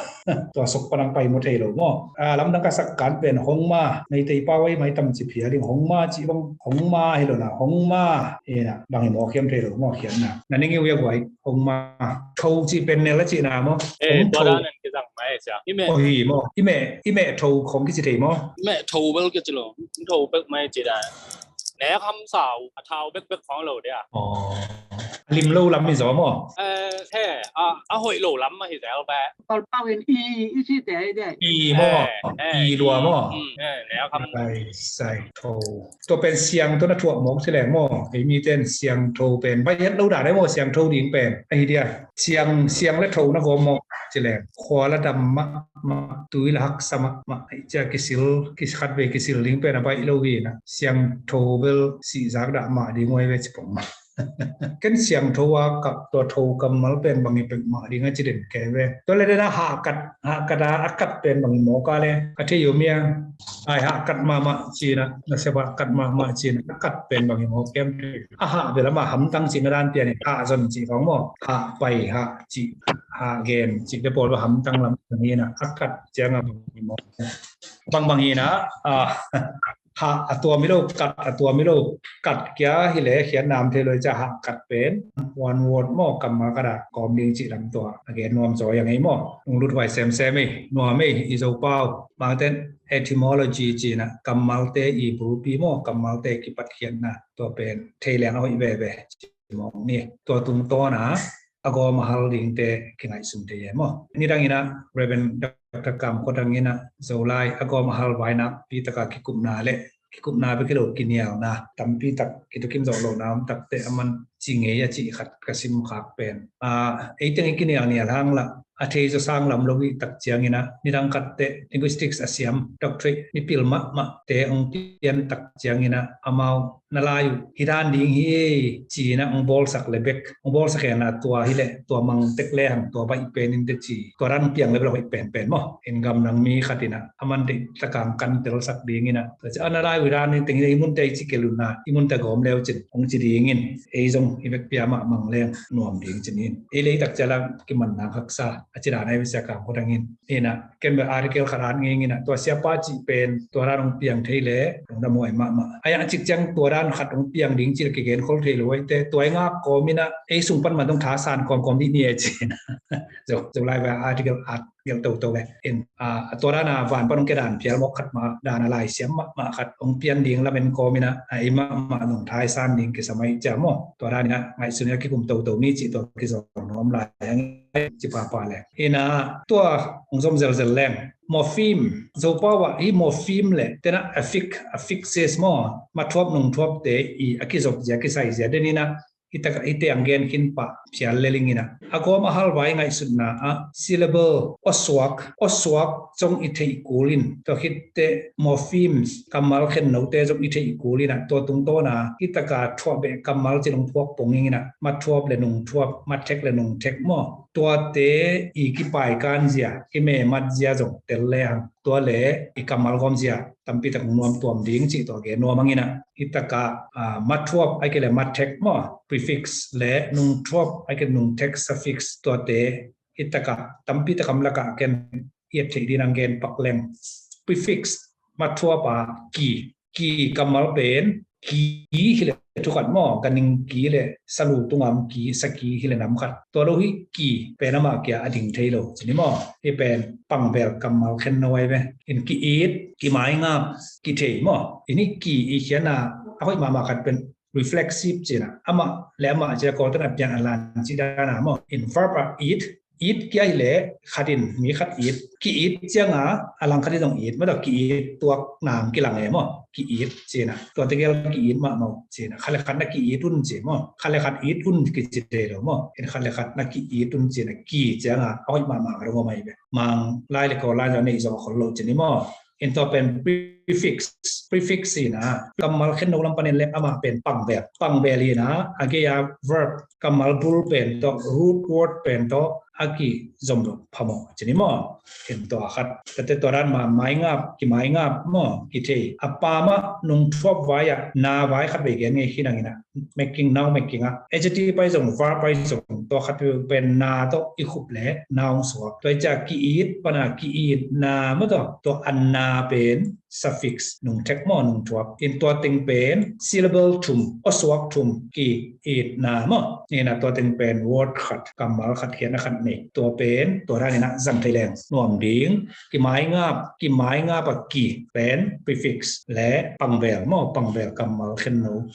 tua sok pan ang pai maw thei lo maw. A, lamdang ka sak kan pen hongma, Meitei pau ei mai tam ci phia ding, hongma ci bang, hongma hi lo na, hongma. Ina, bang hi mawk hiam thei lo maw, khiatna. Na ning i uya guai, hongma. Tho ci pen nel a cihna maw? Eh, hong tua tho. Dan an kizang mai sia. I meh. Oh, hi maw. I meh, i meh tho khong kici thei maw? I meh tho bel kici lo. Tho bek mai ci dan. Nek ham sau, a thau bekbek khong lo dia. Oh. A lim lo lam hi zaw maw? Eh, he, a, a hoih lo lam mah hi zel beh. Pal pau in i, i ci te ai de. I maw? Eh, eh, i lua maw? Mm, eh, nek ham. Ai, sai, tho. Tua pen siangtho na thuak mawk ci leng maw? Ei mite in siangtho pen bai het lo dan ai maw, siangtho ding pen. Ahi dia. Siang, siang le tho na gawm mawk ci leng. Khua la dam mah mah, tui la haksa mah mah, cia kisil, kis khat vei kisil ding pen a baih lo hi na. Siangtho bel sihzak dah mah ding uai ve ci pong mah. Ken siangtho a kap tua tho kammal pen bang i pek mah ding a ci den ke ve. Tua le den a hahkat, hahkat a, a kat pen bang i mawk a le. Ka thei uh mia, ai hahkat mahmah ci na, na sep hahkat mahmah ci na, a kat pen bang i mawk kem. A hah bel a mah hamtang ci na dan pian i hah zon ci kong maw. Hah pai hah ci. Ha gen, cik te pawl va hamtang lam hi na, a kat ciang a bang bang hi na, a, ha, a tua milo, kat, a tua milo, kat kia hi le, khian nam thei lo i ca ha kat pen, one word maw, kammal kat a, kawm ding cih lam tua, a gen nuam zaw yang ei maw, nung lut huai sem sem ei, nuam ei, i zo pau, bang ten etymology ci na, kammal te i bulpi maw, kammal te kipat khian na, tua pen, thei leng a hoih ve ve, ci mawng ni, tua tungtawn a, a gawm a hal dingte kingaihsun thei e maw. Nidang in a Reverend Doctor Kam Khua Dang in a Zolai a gawm a hal vai nakpi taka kikupna le kikupna bek hi lo kinialna tampi tak kitukim zawh lohna om takte a man ci ngei a cih khat ka sim khak pen. A, ei teng i kinial nial hang lah a thei zaw sang lam lo i tak ciangin a nidang khatte linguistics a siam doctorate mipil mahmahte hong pian tak ciangin a amau na lai uh hi dan ding hi, ci-in a hong bawlsak le bek, hong bawlsak hen a tua hi leh, tua mang tek le hang tua baih pen in te ci, tua dan piang le bel hoih penpen maw. In gamdang mi khat in a, a man deih taka hong kan telsak ding in a, tua ci a na lai uh hi dan in teng in a i munte i ci kei lun a, i munte gawm leu cin, hong ci ding in, ei zong i vekpi a mah mang leng nuam ding cin in. Ei le i tak ciang a kiman nang haksa, a ci dan a i vekpi a Kam Khua Dang in. Ina, ken bel article khat at ngei ngei na, tua siapa cih pen, tua dan hong piang thei le, hong dam huai mahmah. A yang a cik ciang tua dan khat hong piang ding cih le kigen khol thei lo huai te, tua i ngak kawm ina, ei sung pan man dong thasan kawmkawm dih ni e cih na. Zo, Zolai vai article at gelh toto ve. In, a, tua dan a van pan hong kia dan phial mawk khat mah, dan a laisiam mahmah khat hong pian ding lamen kawm in a, a, i mahmah nungthai san ding kisam ahih ciang maw. Tua dan in a ngaihsun in a kikum toto ni cih tua kizawng nuam lai hang ci papa le. In a tua hong zom zelzel leng. Morpheme, Zopau ah hih morpheme le, tena affix, affixes maw, mathuap nungthuapte i a kizop zia, kisai zia, den in a, hih tak, hihte ang gen khin pah phial le ling in a. A gawm a hal vai ngaihsutna ah syllable, awsuak, awsuak zong i theih kul in, tua khitte morphemes, kammal khennote zong i theih kul in a, tua tungtawn a, hih tak a thuah beh kammal ci nong phuak pong in a, mathuap le nungthuap, mathek le nungthek maw. Tuate i kipaikan zia, kimemat zia zong tel le hang. Tua le i kammal gawm zia tampi tak nuam tuam ding cih tua gen nuam hang in a. Hih tak a, a, mathuap, ahih kei le mathek maw, prefix le nungthuap, ahih kei le nungthek suffix, tuate hih tak a tampi tak am lak ah ken i et theih ding ang gen pak leng. Prefix, mathuap a ki, ki kammal pen, ki hi le thukhat maw, ganhing ki le salu tungah om ki, saki hi le nam khat. Tua lo hi ki pen amah kia a ding thei lo ci ni maw. Hih pen pangbel kammal khenno ahi ve. In ki-it, kimaingap, kithei maw. In hih ki i khiatna a hoih mahmah khat pen reflexive ci in a. Amah le amah ci a, Kawlte'n a piang a lan ci dan a maw. In verb a it, it kia hi le khat in mi khat it, ki-it ciang a, a lang khat in zong it, maw tua ki-it tuak nang kilang e maw, ki-it ci in a. Tua tegel ki-it mahmah uh ci in a. Khat le khat na ki-it un ci maw, khat le khat it un kici thei lo maw. In khat le khat na ki-it un ci in a, ki ciang a a hoih mahmah ka dong om ahi ve. Manglai le Kawllai zong neih zawh khol lo ci ni maw. In tua pen prefix, prefix hi in a, kammal khenno lam panin le amah pen pangbel, pangbel hi in a, a gei a verb, kammal bul pen tawh, root word pen tawh a kizom loh phamawh ci ni maw. In tua khat, tate tua dan mah, maingap, kimaingap maw, kithei. A pa mah nungthuap vai ah na vai khat vei gen ngei khin hang in a, making, noun making ah, adjective pai zong, verb pai zong, tua khat pen na tawh i khup le noun suak. Tua hi ciang ki-it pan a ki-itna maw, tua, tua a na pen suffix, nungthek maw, nungthuap. In tua teng pen syllable thum, awsuak thum, ki-itna maw. In a tua teng pen word khat, kammal khat, khiatna khat nei. Tua pen tua dan in a zang thei leng nuam ding. Kimaingap, kimaingap a ki pen prefix le pangbel maw, pangbel kammal khenno.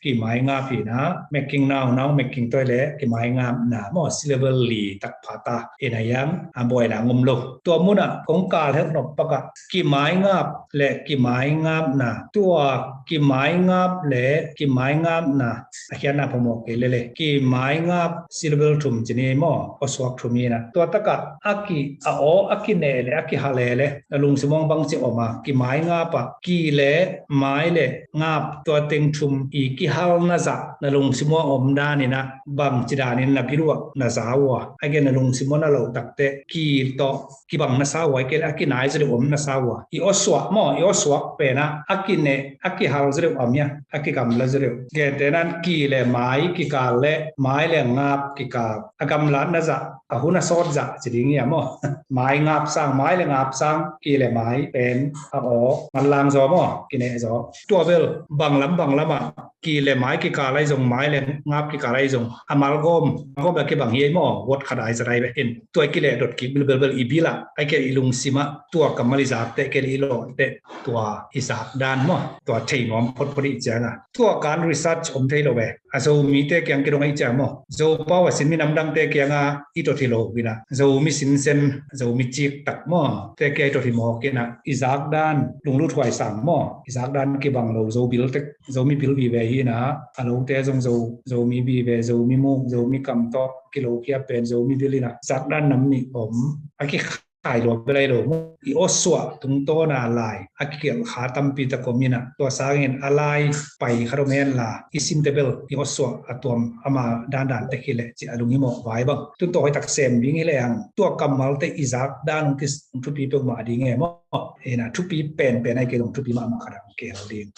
Kimaingap hi in a, making noun, noun making, tua hi le kimaingapna maw, syllable li tak pha ta. In a, hiang a buaina ngom lo. Tua mun ah kong kal het nop pak ah kimaingap le kimaingapna, tua kimaingap le kimaingapna a khiatna phamawh kei lel e. Kimaingap syllable thum ci ni maw, awsuak thum hi in a. Tua tak ah a ki, a aw a kineh le a kihal e le, na lungsim ah bangci om a, kimaingap a, ki le mai le ngap, tua teng thum i kihalna zah na lungsim ah om dan in a, bangci dan in na bil uh ah na za uh a, ahih kei le na lungsim ah na loh tak teh ki tawh kibang na sa uh a, ahih kei le a kinai zaw deuh om na sa uh a. I awsuak maw, i awsuak pen a, a kineh, a kihal zaw deuh om hia, a kigamla zaw deuh. Gentehna in ki le mai kikal le mai le ngap kikal, a gamlatna zah, a hun a sawt zah ci ding hia maw. Mai ngap sang, mai le ngap sang, ki le mai pen a aw manlang zaw maw, kineh zaw. Tua bel bang lam bang lam ah ki le mai kikal ahi zong, mai le ngap kikal ahi zong, a malgawm, malgawm a kibang hi ei maw, word khat a i zat ahi ve. In tua i kileh dot kik bilbel bel i bil ah, ahih kei le i lungsim ah, tua kammal i zak teh, kei le i lawh teh, tua i zak dan maw, tua thei nuam photphot i ciang a. Tua kan research om thei lo ve. A Zomite kiang kidong ahih ciang maw, Zopau a sin minam dangte kiang a i dot hi lo in a, Zomi sinsen, Zomi cik tak maw, te kiang i dot hi mawk in a, i zak dan lunglut huai sang maw, i zak dan kibang lo, Zo bil tek, Zomi bil vive hi in a, a lote zong Zo, Zomi vive, Zomi muk, Zomi kam tawh kilokhia pen Zomi bil in a, zak dan nam nih om, a kikhai lua bel ahi lo maw. I awsuah tungtawn a lai a kigelh kha tampi tak om in a, tua sangin a lai pai khat om hen la, i simte bel i awsuah a tuam ama dandan tek hi leh ci a lunghimawh vai bang. Tun tawh hoih tak sem ding hi leh hang, tua kammalte i zak dan hong thupi peuhmah ding e maw. Hi in a, thupi penpen ahih kei zong thupi mahmah khat hong kihel ding.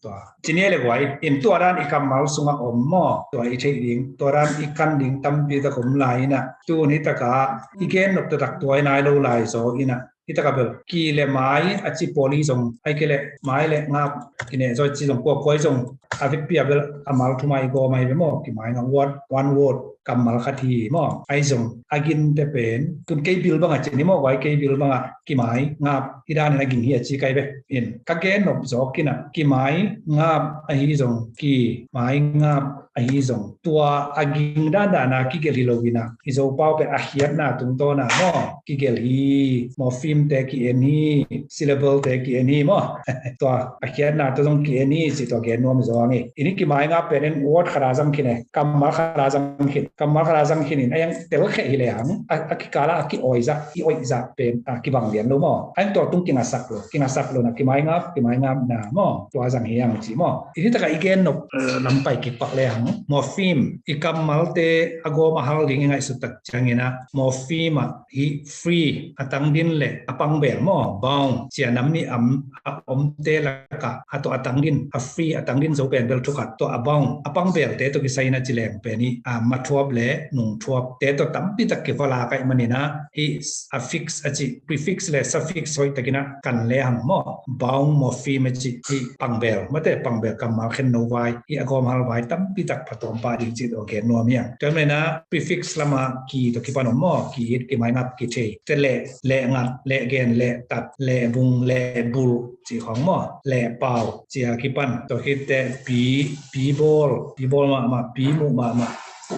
Tua ci ni le guai, in tua dan i kammal sungah om maw, tua i theih ding, tua dan i kan ding tampi tak om lai in a, tun hi tak a i gen nop taktak tua i nai lo lai zaw in a, hi tak a bel ki le mai a ci pawl hi zong, ahih kei le mai le ngap kineh zaw ci zong, kuakua hi zong, a vekpi a bel a mal thum a i gawm ahi ve maw, kimaingap, one word, kammal khat hi maw. Ahi zong a ginte pen, tun kei bil banga ci ni maw, vai kei bil banga kimai ngap hi danin a ging hi a ci kai ve. In ka gen nop zawk in a, kimai ngap ahi zong, kimai ngap ahi zong, tua a ging dandana kigelh hi lo in a, i Zopau pen a khiatna tungtawna maw, kigelh hi, morpheme te ki-en hi, syllable te ki-en hi maw. Tua a khiatna tua zong ki-en hi ci tua gen nuam zaw ang hi. Ini kimai ngap pen in word khat a zang khin e, kammal khat a zang khin, kammal khat a zang khin in a yang tel kheh hi le hang a, a kikala a ki-oizah, i oizah pen a kibang lian lo maw. A yang tua tung kingasak lo, kingasak lo na kimai ngap, kimai ngap na maw, tua zang hi ang ci maw. Ini taka i gen nop, eh, lampai kikpak le hang morpheme, i kammalte a gawm a hal ding i ngaihsut tak ciangin a morpheme ah hi free a tangdin le a pangbel maw, bound, cia nam nih am a omte lakah a tua a tangdin, a free a tangdin zo pen bel thukhat, tua a bound a pangbelte tua kisai in a ci leng pen hi, a mathuap le nungthuapte tua tampi tak kivala kaih manin a hi a fix a ci, prefix le suffix hoih takin a kan le hang maw, bound morpheme a ci hi pangbel, mate pangbel kammal khen no vai, hi a gawm hal vai tampi tak phatawm pah ding ci tua gen nuam hi ang. Tua manin a prefix lama ki tua kipan om maw, ki it, kimai ngap, kithei, te le, le ngat, le gen, le tat, le bung, le bul ci khong maw, le pau cia kipan, tua khit teh pi, pi bawl, pi bawl mahmah, pi muh mahmah,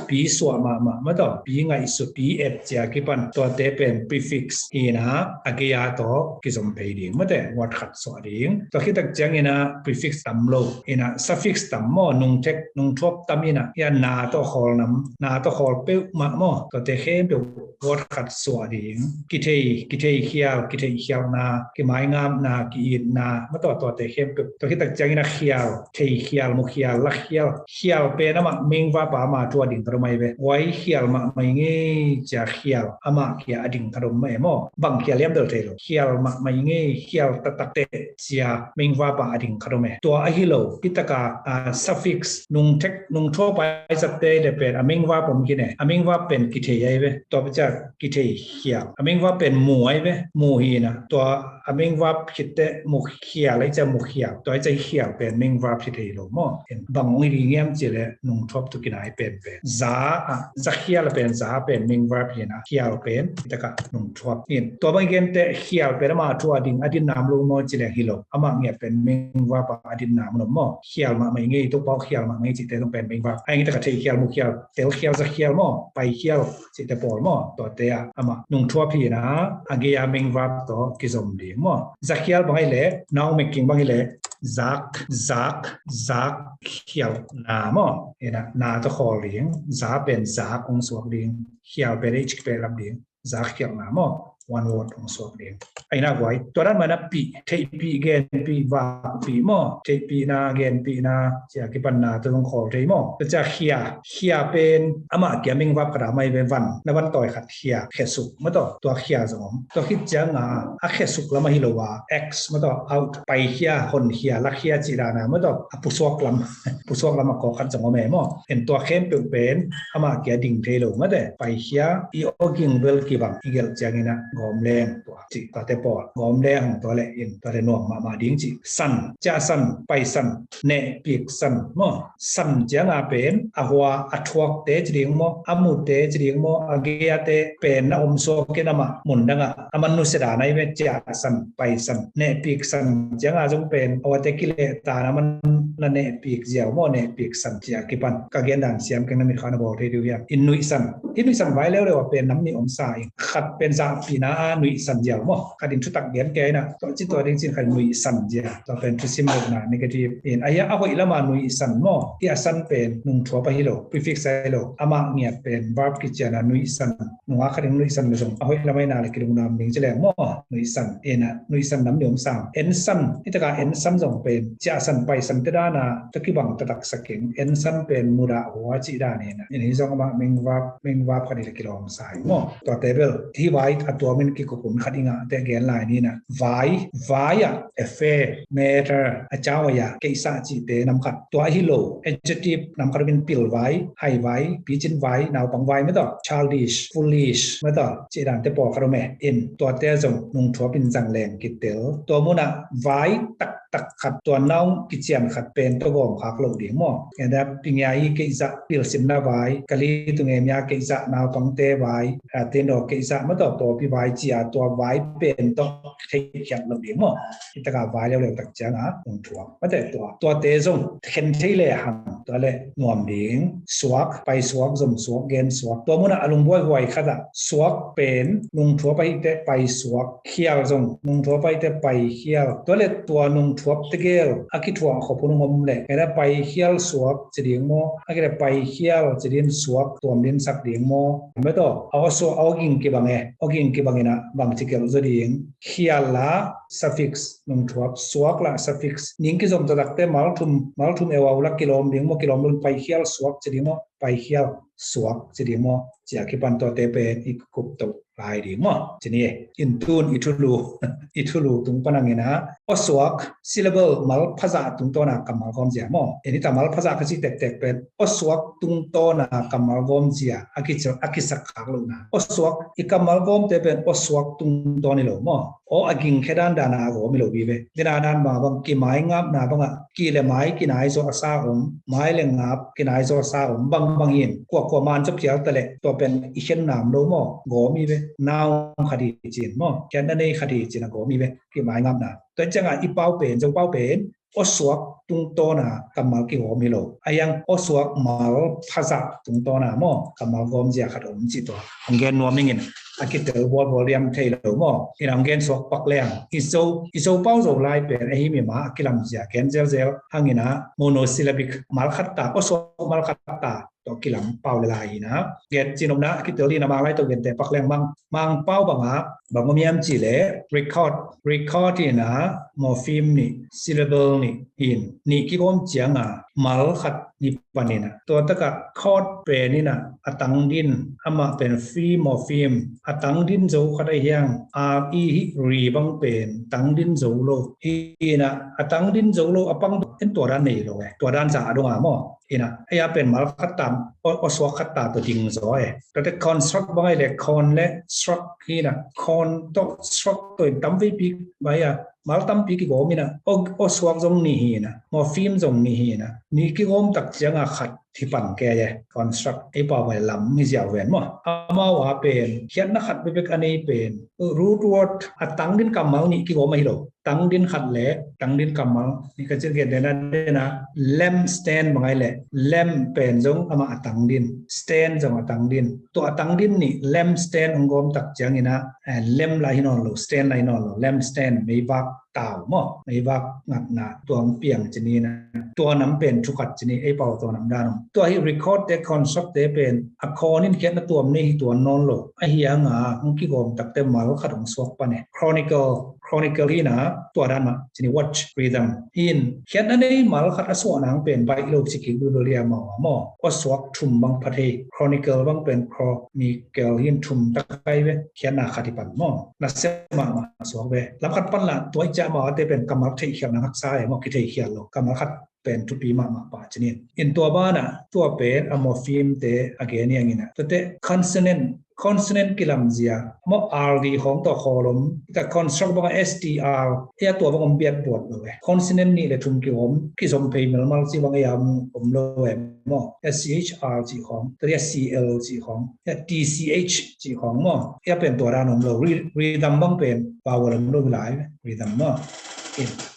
pi suah mahmah, mataw, pi ngaihsut, pi et cia kipan, tuate pen prefix hi in a, a gei a tawh kizom phei ding, mate, word khat suah ding. Tua khit tak ciangin a prefix tam lo in a, suffix tam maw, nungthek, nungthuap tam in a, hi a na tawh khawl nam, na tawh khawl peuhmah maw, tuate khempeuh word khat suah ding. Kithei, kithei khial, kithei khialhna, kimaingapna, ki-itna, mataw, tuate khempeuh. Tua khit tak ciangin a khial, thei khial, mu khial, la khial. Khial pen amah main verb a ama thu a ding khat om ahi ve. Huai khial mahmah ing ei cia khial amah kia a ding khat om mah e maw. Bang khial hiam bel thei lo. Khial mahmah ing ei, khial taktak teh cia main verb a a ding khat om e. Tua ahi lo, hi taka, a, suffix, nungthek, nungthuap a i zatte le pen a main verb om khin e. A main verb pen kithei ahi ve. Tua cia kithei khial. A main verb pen mu ahi ve. Mu hi in a. Tua a main verb khit teh mu khial ahi cia mu khial. Tua ahi cia khial pen main verb hi thei lo maw. Bang hong hi ding hiam cih leh nungthuap tu kinai penpen. Za a, za khial pen, za pen main verb hi in a. Khial pen, hi taka nungthuap hi in. Tua bang i gen teh khial pen amah thu a ding, a dinna om lo maw cih leh hi lo. Amah ngiat pen main verb a a dinna om lo maw. Khial mahmah ing ei, Topa aw khial mahmah ing ei cihte zong pen main verb. A hi taka thei khial, mu khial, tel khial, za khial maw, pai khial cihte pawl maw, tuate ah amah nungthuap hi in a, a gei a main verb tawh kizom ding maw. Za khial bang ahi leh, nau mekking bang ahi leh, zak, zak, zak khialhna maw. Hi in a, na tawh khawl ding, za pen zak hong suak ding, khial pen h kipehlap ding, zak khialhna maw, one word hong suak ding. A hi in a guai, tua dan mah in a pih, theihpih, genpih, vakpih maw, theihpihna, genpihna, cia kipanna, tua zong khawl thei maw. Tua cia khia, khia pen amah kia main verb khat a om ahi ve, van, na van tawi khat khia, khesuk, mataw, tua khia zong om. Tua khit ciang a, a khesuk lam ahi lo a, X, mataw, out, pai khia, hon khia, la khia cih dan a, mataw, a pusuak lam, pusuak lam a kawk khat zong om e maw. En tua khempeuh pen amah kia ding thei lo, mate, pai khia, i awging bel kibang, i gelh ciangin a gawm leng tua cih, tuate pawl, gawm leng hong tua leh in, tuate nuam mahmah ding cih. San, ciah san, pai san, nehpik san maw. San ciang a pen a hua a thuakte ci ding maw, a mute ci ding maw, a gei a te pen na om suak in amah mun dang ah, a man nusia dan ahi ve, ciah san, pai san, nehpik san ciang a zong pen a huate kileh tan a man na nehpik ziau maw, nehpik san cia kipan. Ka gen dan siam keng, na mitkha na bawl thei ding uh hiam. In nuihsan, hih nuihsan vai leuleu a pen nam nih om sa ing. Khat pen zahpihna a nuihsan ziau maw. Khat in thutak gen kei in a, tua ci tua ding cin khat in nuihsan ziau. Tua pen thusim lohna negative in. A hia a hoih lama nuihsan maw. Hih a san pen nungthuap ahi lo, prefix ahi lo. Amah ngiat pen verb kician a nuihsan. Nungak khat in nuihsan le zong a hoih lam ahi na le kilungdam ding ci leng maw. Nuihsan in a, nuihsan nam nih om sa ing. Ensan, hih taka ensan zong pen ciahsan paisan te dan a tua kibang taktak sa keng. Ensan pen mudah hua cih dan hi in a. In hih zong amah main verb, main verb khat hi le kilawm sa hi maw. Tuate bel hih vai a tuamin kikup hun khat i ngah teh gen lai ni in a. Vai, vai ah affair, matter, a cau a ya, keisah cihte nam khat. Tua ahi lo, adjective nam khat om in, pil vai, hai vai, picin vai, naupang vai, mataw, childish, foolish, mataw, cih dante pawl khat om e. In tuate zong nungthuap in zang leng kitel. Tua munah vai taktak tak khat, tua noun kician khat pen tawh gawm khak loh ding maw. Enda pingia i keizah pilsimna vai, kali tungemia keizah naupangte vai, a, tendo keizah mataw pawlpi vai cia tua vai pen tawh theihkhiat loh ding maw. Hi taka vai leuleu tak cianga nungthuap mate tua, tuate zong khen thei le hang tua le nuam ding. Suak, paisuak, zomsuak, gensuak, tua munah a lungbuai huai khatah suak pen nungthuap ahih teh paisuak, khial zong nungthuap ahih teh paikhial. Tua le tua nungthuap tegel a kithuah khop hun hong om le kena paikhial suak ci ding maw, a kena paikhial ci ding, suak tuam ding sak ding maw. Mataw a aw suak a aw ging kibang e, aw ging kibang inah bang ci gelh zaw ding. Khial la suffix nungthuap, suak la suffix. Ning kizom taktakte malthum, malthum eu a u la kilawm ding maw, kilawm lun paikhial suak ci ding maw, paikhial suak ci ding maw. Cia kipan tuate pen i kup toh lai ding maw. Ci ni e. In tun i thulu, i thulu tung panang inah aw suak syllable malphazah tungtawna kammal gawmzia maw. Eni ta malphazah ka ci tektek pen aw suak tungtawna kammal gawmzia a kisak khak lohna. Aw suak i kammal gawmte pen aw suak tungtawn hi lo maw. Aw a gingkhia dandan a gawm hi lo hi ve. Dina dan bang bang kimaingapna bangah ki le mai kinai zaw a sa om, mai le ngap kinai zaw a sa om, bang bang hin kuakua man zaw phial ta le tua pen i khenna om lo maw, gawm hi ve. Noun khat hi cin maw, khenna nei khat hi cin a gawm hi ve. Kimaingapna. Tua ciangah i pau pen, Zo pau pen aw suak tungtawna kammal kigawm hi lo. A hiang aw suak malphazah tungtawna maw kammal gawmzia khat om ci tua hong gen nuam ning in a kitel bualbual liam thei lo maw. Ina hong gen suak pak leng i Zo, i Zo pau Zo lai pen ahi mima a kilamzia gen zelzel hang inah monosyllabic malkhatta, aw suak malkhatta tawh kilam pau le lai hi na. Gen cinopna a kitel dina Mang lai tawh gente pak leng Mang, Mang pau banga bang om hiam ci le record, record ina morpheme nih, syllable nih hin nih kigawm cianga mal khat hi pan ina. Tua taka chord pen ina a tang din, amah pen free morpheme, a tang din zo khat a hiang, R E hi ri bang pen tang din zo lo hi ina, a tang din zo lo a pang en tua dan nei lo e, tua dan za a donga maw. Ina, ei a pen mal khat tam, aw, aw suak khat ta tawh ding zaw e. Tate construct bang ai le con le struct hi na, con tawh struct tawh in tam veipi bai a, mal tampi kigawm ina, aw, aw suak zong nih hi na, morpheme zong nih hi na, nih kigawm tak cianga khat hi pan ke e, construct ei pau bai lam hi ziau ven maw. Amau a pen khiatna khat bekbek a nei pen root word a tang din kammal nih kigawm ahi lo. Tang din khat le tang din kammal nih ka cil gen dena dena lem stand bang ai le lem pen zong amah a tang din, stand zong a tang din. Tua a tang din nih lem stand hong gawm tak ciangina, eh, lem lai hi nawn lo, stand lai hi nawn lo, lem stand meivak tau maw, meivak ngatna tua hong piang ci ni na. Tua nam pen thukhat ci ni, ei pau tua nam dan om. Tua hi record te, construct te pen a con in khiatna tuam nei hi tuan nawn lo. A hianga hong kigawm takte mal khat hong suak pan e. Chronicle, chronicle hi na, tua dan mah ci ni, watch rhythm. In khiatna nei mal khat a suah nang pen baih lo ci kik duldulia maw maw. Aw suak thum bang pha thei, chronicle bang pen chronicle hin thum takai ve, khiatna khat hi pan maw. Na sia mahmah suak ve. Lam khat pan la tua i ciah maw a te pen kammal theihkhialna haksa e maw, kitheihkhial lo. Kammal khat pen thupi mahmah pah ci ni. In tua bana tua pen a morpheme te a gen hiangina. Tate consonant, consonant kilamzia maw, R D khawng tawh khawl om. Ita construct banga S T R, ei a tua bang om biat buat lo e. Consonant nih le thum kigawm, kizom phei melmal ci bang ei a om lo e maw. S C H R ci khawng, tate a C L ci khawng, a T C H ci khawng maw. Ei a pen tua dan om lo, ri, rhythm bang pen vowel om lo lai, rhythm maw.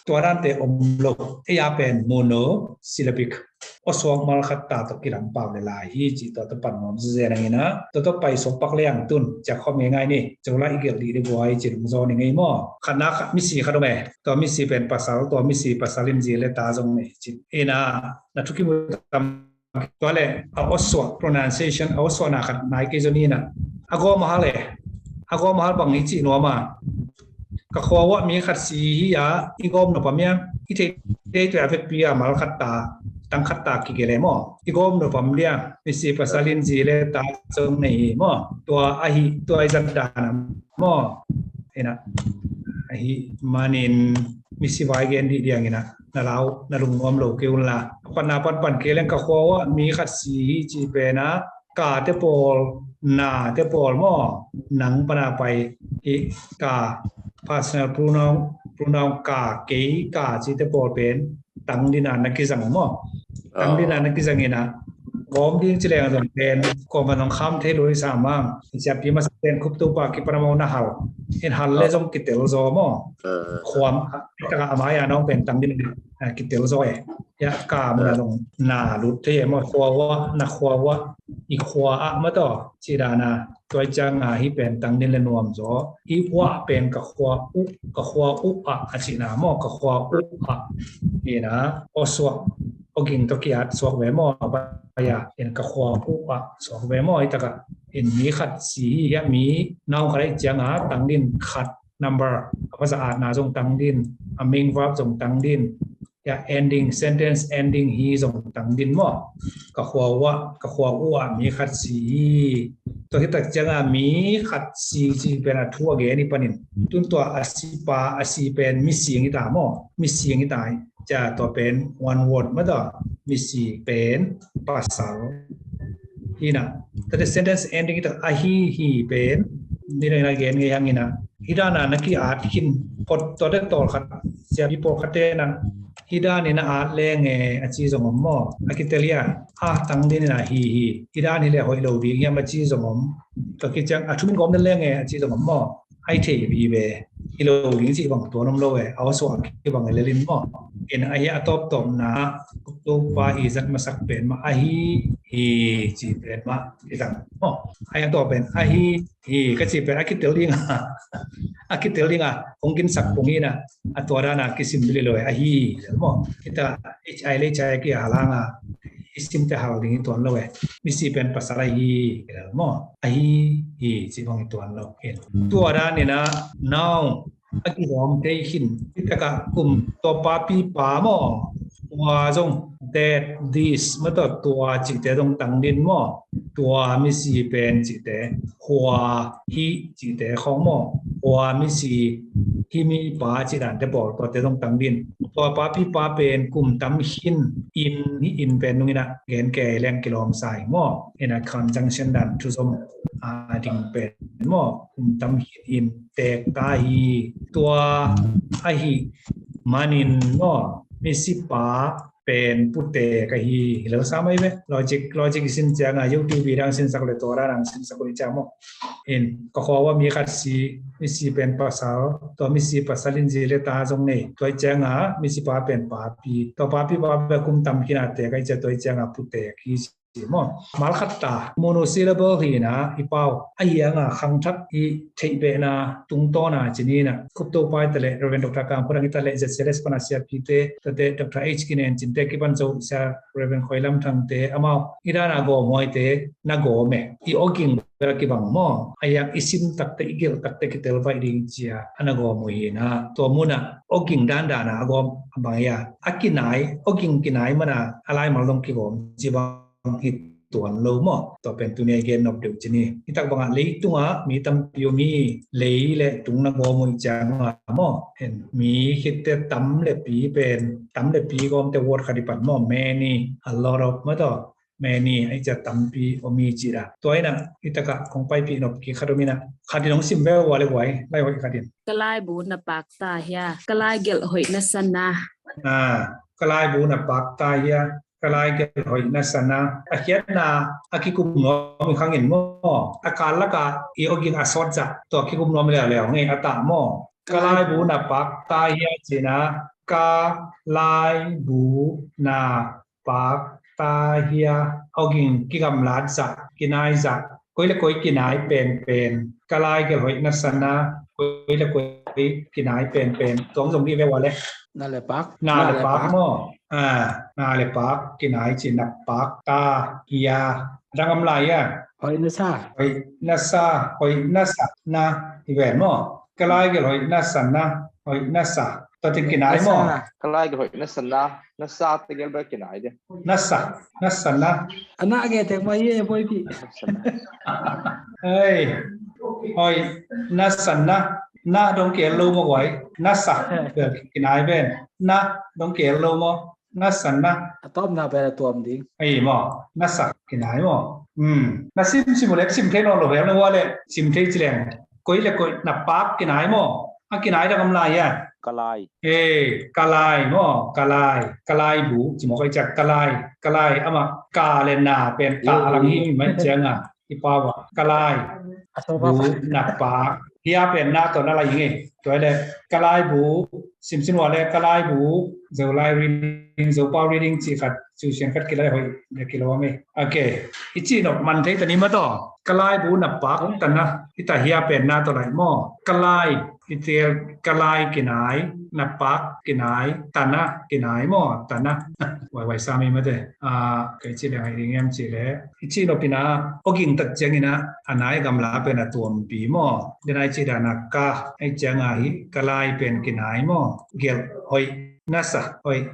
Tua dante om lo, ei a pen monosyllabic. Aw suak mal khat ta tawh kilam pau le lai hi ci tua tawh pan nuam zezen hangina. Tua tawh pai suak pak le ang tun ciak khawm ngeingai ni. Zo lai i gelh dih dih buai ci lungzaw ni ngei maw. Khatna khat misi khat om e. Tua misi pen pasal, tua misi pasal in zi le ta zong nei ci. Ina na thukim uh tam. Tua le a aw suak pronunciation, a aw suakna khat nai kei zaw ni na. A gawm a hal e. A gawm a hal bang hi ci nuam a. Ka khua uah mi khat si hi a, i gawm nop a mia, i theih theih tuah a vekpi a mal khat ta, tang khat ta kigel e maw. I gawm nop a mia, misi pasal in zi le ta zong nei hi maw. Tua ahi, tua i zat dan a maw. Ina, ahi manin misi vai gen dih diang ina, na lau, na lungnuam lo kei un la. Panna pan pan kei leng ka khua uah mi khat si hi ci pen a, ka te pawl, na te pawl maw, nang pana pai hi ka personal pronoun, pronoun ka, kei, ka cihte pawl pen tangdin a na kizang maw. Tangdin a na kizang in a, gawm ding ci leng zong pen kuamah zong kham thei lo i sam hang. Siapi masa pen Khup Topa kipan a maw na hal. In hal le zong kitel zaw maw. Khuam, taka a mai a nong pen tangdin a kitel zaw e. Ya, ka mun a zong na lut thei e maw. Khua uah, na khua uah, i khua ah maw taw. Ci dan a, tua i ciang a hih pen tangdin le nuam zaw. I uah pen ka khua uh, ka khua uh ah a cihna maw, ka khua uh ah. Hi na, aw suak, aw ging tawh ki-at suak ve maw, a bai a, in ka khua uh ah suak ve maw, hi taka. In mi khat si hi, ya mi, nau khat a i ciang a, tangdin khat, number, a phasa atna zong tangdin, a main verb zong tangdin, ya ending, sentence ending hi zong tangdin maw. Ka khua uah, ka khua uah mi khat si hi. Tua hi tak ciang a mi khat si ci pen a thu a gen i panin. Tun tua a si pa, a si pen mi si ang i ta maw. Mi si ang i ta. Cia tua pen one word maw taw. Mi si pen pasal. Hi na. Tate sentence ending i tak a hi hi pen. Ni na gen ngei hang i na. Hi dan a na ki-at khin. Pot tua te tawl khat. Siapi pawl khat te na. Hi dan i na at leng e a ci zong om maw. A kitel i a. A tangdin i na hi hi. Hi dan hi le hoih lo ding hiam a ci zong om. Tua ki ciang a thumin gawm den leng e a ci zong om maw. Ai thei vive. Hi lo ding cih bang tuan om lo e. A aw suak kibang e lelin maw. In a hi a tawptawpna Khup Topa i zat masak pen mah a hi hi cih pen mah i zang maw. A hi a tawp pen a hi hi ka cih pen a kitel ding a. A kitel ding a. Hong kin sak pung hi na. A tua dan a kisim bili lo e. A hi maw. Kita H I le H I ki a halang a. I simte hal ding i tuan lo e. Mi si pen pasal a hi, maw. A hi, hi, ci bang i tuan lo. Tua dan i na, noun, a kizawm thei khin. Hi taka kum, tua papi pa maw. Tua zong, that, this, maw taw tua cihte zong tangdin maw. Tua mi si pen cihte. Khua, hih cihte khawng maw. Khua mi si, hih mi pa cih dante pawl, tuate zong tangdin. Tua papi pa pen kum tam khin, in, hih in pen nung i na gen kei leng kilawm sa hi maw. In a conjunction dan thu zom a ding pen maw. Kum tam khin in teek ta hi. Tua a hih manin maw. Mi si pa pen puteek a hi. Hi lo sa mai ve. Logic, logic i sin ciang a YouTube i dang sinsak le tua dang sinsak uh i ciang maw. In, ka khua uah mi khat si, mi si pen pasal, tua mi si pasal in zi le ta zong nei. Tua i ciang a, mi si pa pen papi. Tua papi pa pen kum tam khin a teek a i ciang tua i ciang a puteek hi. Maw. Mal khat ta, monosyllable hi na, i pau. A hi ang a khangthak i theih behna tungtawn a ci ni na. Khup Topa i ta le, Reverend Doctor Kang Phu Thang i ta le, Z C L S pan a siapite, tate Doctor H Kinen Cin te kipan zo sia Reverend Khoi Lam Thang te, amau. I dan a gawm huai te, na gawm e. I aw ging bel a kibang maw. A hi ang i sim takte, i gelh takte kitel vaih ding cia, a na gawm uh hi na. Tua mun a, aw ging dandan a, a gawm a bang hi a. A kinai, aw ging kinai man a, a laimal dong kigawm ci bang hi tuan lo maw. Tua pen tuni a i gen nop deuh ci ni. Hi tak bang a leitung a mi tampi om hi, lei le tung na gawm uh i ciang a maw. Hen, mi khitte tam le pi pen, tam le pi gawmte word khat i pan maw. Many, a lot of maw taw. Many, a i cia tampi om hi ci da. Tua i na, hi tak a kong paipih nop kik khat om i na. Khat in hong sim ve ua le guai, lai hoih khat in. Ka laibu na pak ta hia, ka laigelh hoih na sa na. Ah, ka laibu na pak ta hia, ka laigelh hoih na sa na. A khiatna, a kikum nuam i khang in maw. A kal lak a i aw ging a sawt zah, tua kikum nuam leuleu ngei a tah maw. Ka laibu na pak ta hia ci na, ka laibu na pak ta hia, aw ging kigamlat zah, kinai zah, koi le koi kinai penpen, ka laigelh hoih na sa na, koi le koi kinai penpen, tuang zong dih ve ua le. Na le pak. Na le pak maw. Ah, na le pak, kinai ci na pak ta hia. Dang om lai a. Hoih na sa. Hoih na sa, hoih na sa, na hi ven maw. Ka laigelh hoih na sa na, hoih na sa. Tua teng kinai maw. Ka laigelh hoih na sa na, na sa tegel bel kinai de. Na sa, na sa na. A na nge tek mai e boy pi. Hei, hoih na sa na, na dong kel lo maw guai. Na sa, kinai ven. Na dong kel lo maw. Na sa na. A tawpna pen a tuam ding. Ei maw, na sa kinai maw. Hmm. Na sim sim uh le, sim thei nawn lo ve, na ua le, sim thei ci leng. Koi le koi, na pak kinai maw. A kinai dang om lai a. Kalai. Ee, kalai maw, kalai. Kalai bu, ci mawk a i ciak kalai. Kalai amah ka le na pen ka a lang hi mai cianga i pau a kalai bu na pak. Hia pen na tawh na lai hi ngei. Tua le kalai bu, simsin wa le kalai bu, Zolai reading, Zopau reading ci khat, cu sian khat kilai hoih le kilo a ngei. Okay. I ci nok man thei ta ni ma taw. Kalai bu na pak ta na, i ta hia pen na tawh lai maw. Kalai, i tel kalai kinai, na pak kinai, ta na kinai maw, ta na. Wai wai sa mi mate. Ah, kei ci le ngai ding em ci le. I ci nop ina, oging tak ciang ina, a nai gamla pen a tuampi maw. Denai ci dan a ka, ai ciang a hi, kalai pen kinai maw. Gel, hoih, nasa, hoih.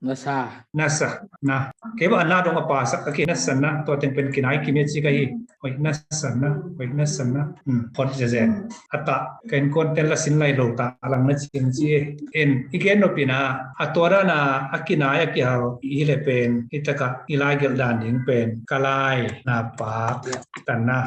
Nasa. Nasa, na. Kei ba a na dong a pa sak, a ki nasa na, tua teng pen kinai kimia ci ka hi. Hoih nasa na, hoih nasa na. Hmm, hot zezen. A ta, ka innkuan ten la sin lai lo ta, a lang na cing ci e. En, i gen nop ina, a tua dan a, a kinai a kihal, i hi le pen, i taka, i lai gelh dan ding pen, kalai, na pak, ta na,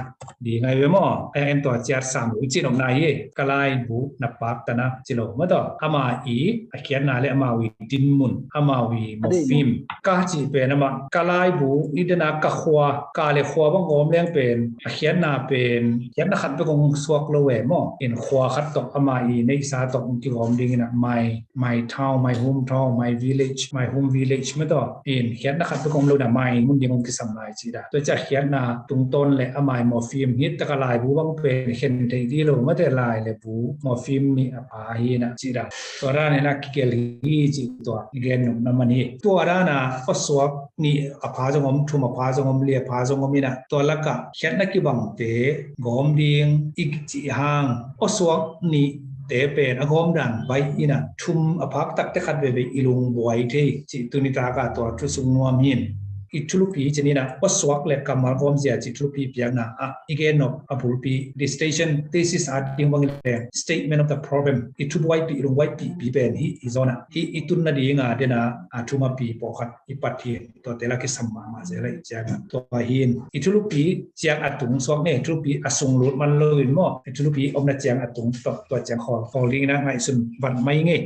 di ngai ve maw. Ai en tua ciat sam, i ci nop na hi, kalai bu, na pak, ta na, ci lo, ma taw. Ama i, a khiatna le ama wi dinmun, ama wi morpheme. Ka ci pen ama, kalai bu, i dena ka khua, ka le khua bang gawm leng pen, a khiatna pen, khiatna khat bek kong suak lo e maw. In khua khat tawh ama i neihsa tawh kong kigawm ding ina my, my town, my hometown, my village, my home village ma taw. In khiatna khat bek kong lo ina my mun ding kong kisam lai ci da. Tua ciah khiatna tungtawn le ama i morpheme hi taka lai bu bang pen khen thei di lo mate lai le bu morpheme nih a pha hi na ci da. Tua dan ina kikel hi ci tua i gen nop na man hi. Tua dan a awsuak nih a pha zong om, thum a pha zong om, li a pha zong om ina tua laka khiatna kibangte gawm ding i cih hang awsuak nih te pen a gawm dan baih ina thum a phak takte khat veve i lungbuai thei cih tuni taka tua thu sung nuam hin. I thulupi cih ina awsuak le kammal gawm zia cih thulupi piakna ah i gen nop a bulpi dissertation thesis a ding bang i leng statement of the problem i thubuaipih i lungbuaipih pi pen hi i zona hi i tunna dinga dena a thumapi pawh khat i pat hi. Tua te la kisam mahmah zel a i ciang tua hin i thulupi ciang a tung suak ne, thulupi a sung lut man lo in maw, i thulupi omna ciang a tung tawh tua ciang khawl khawl ding ina ngaihsun vat mai ngei.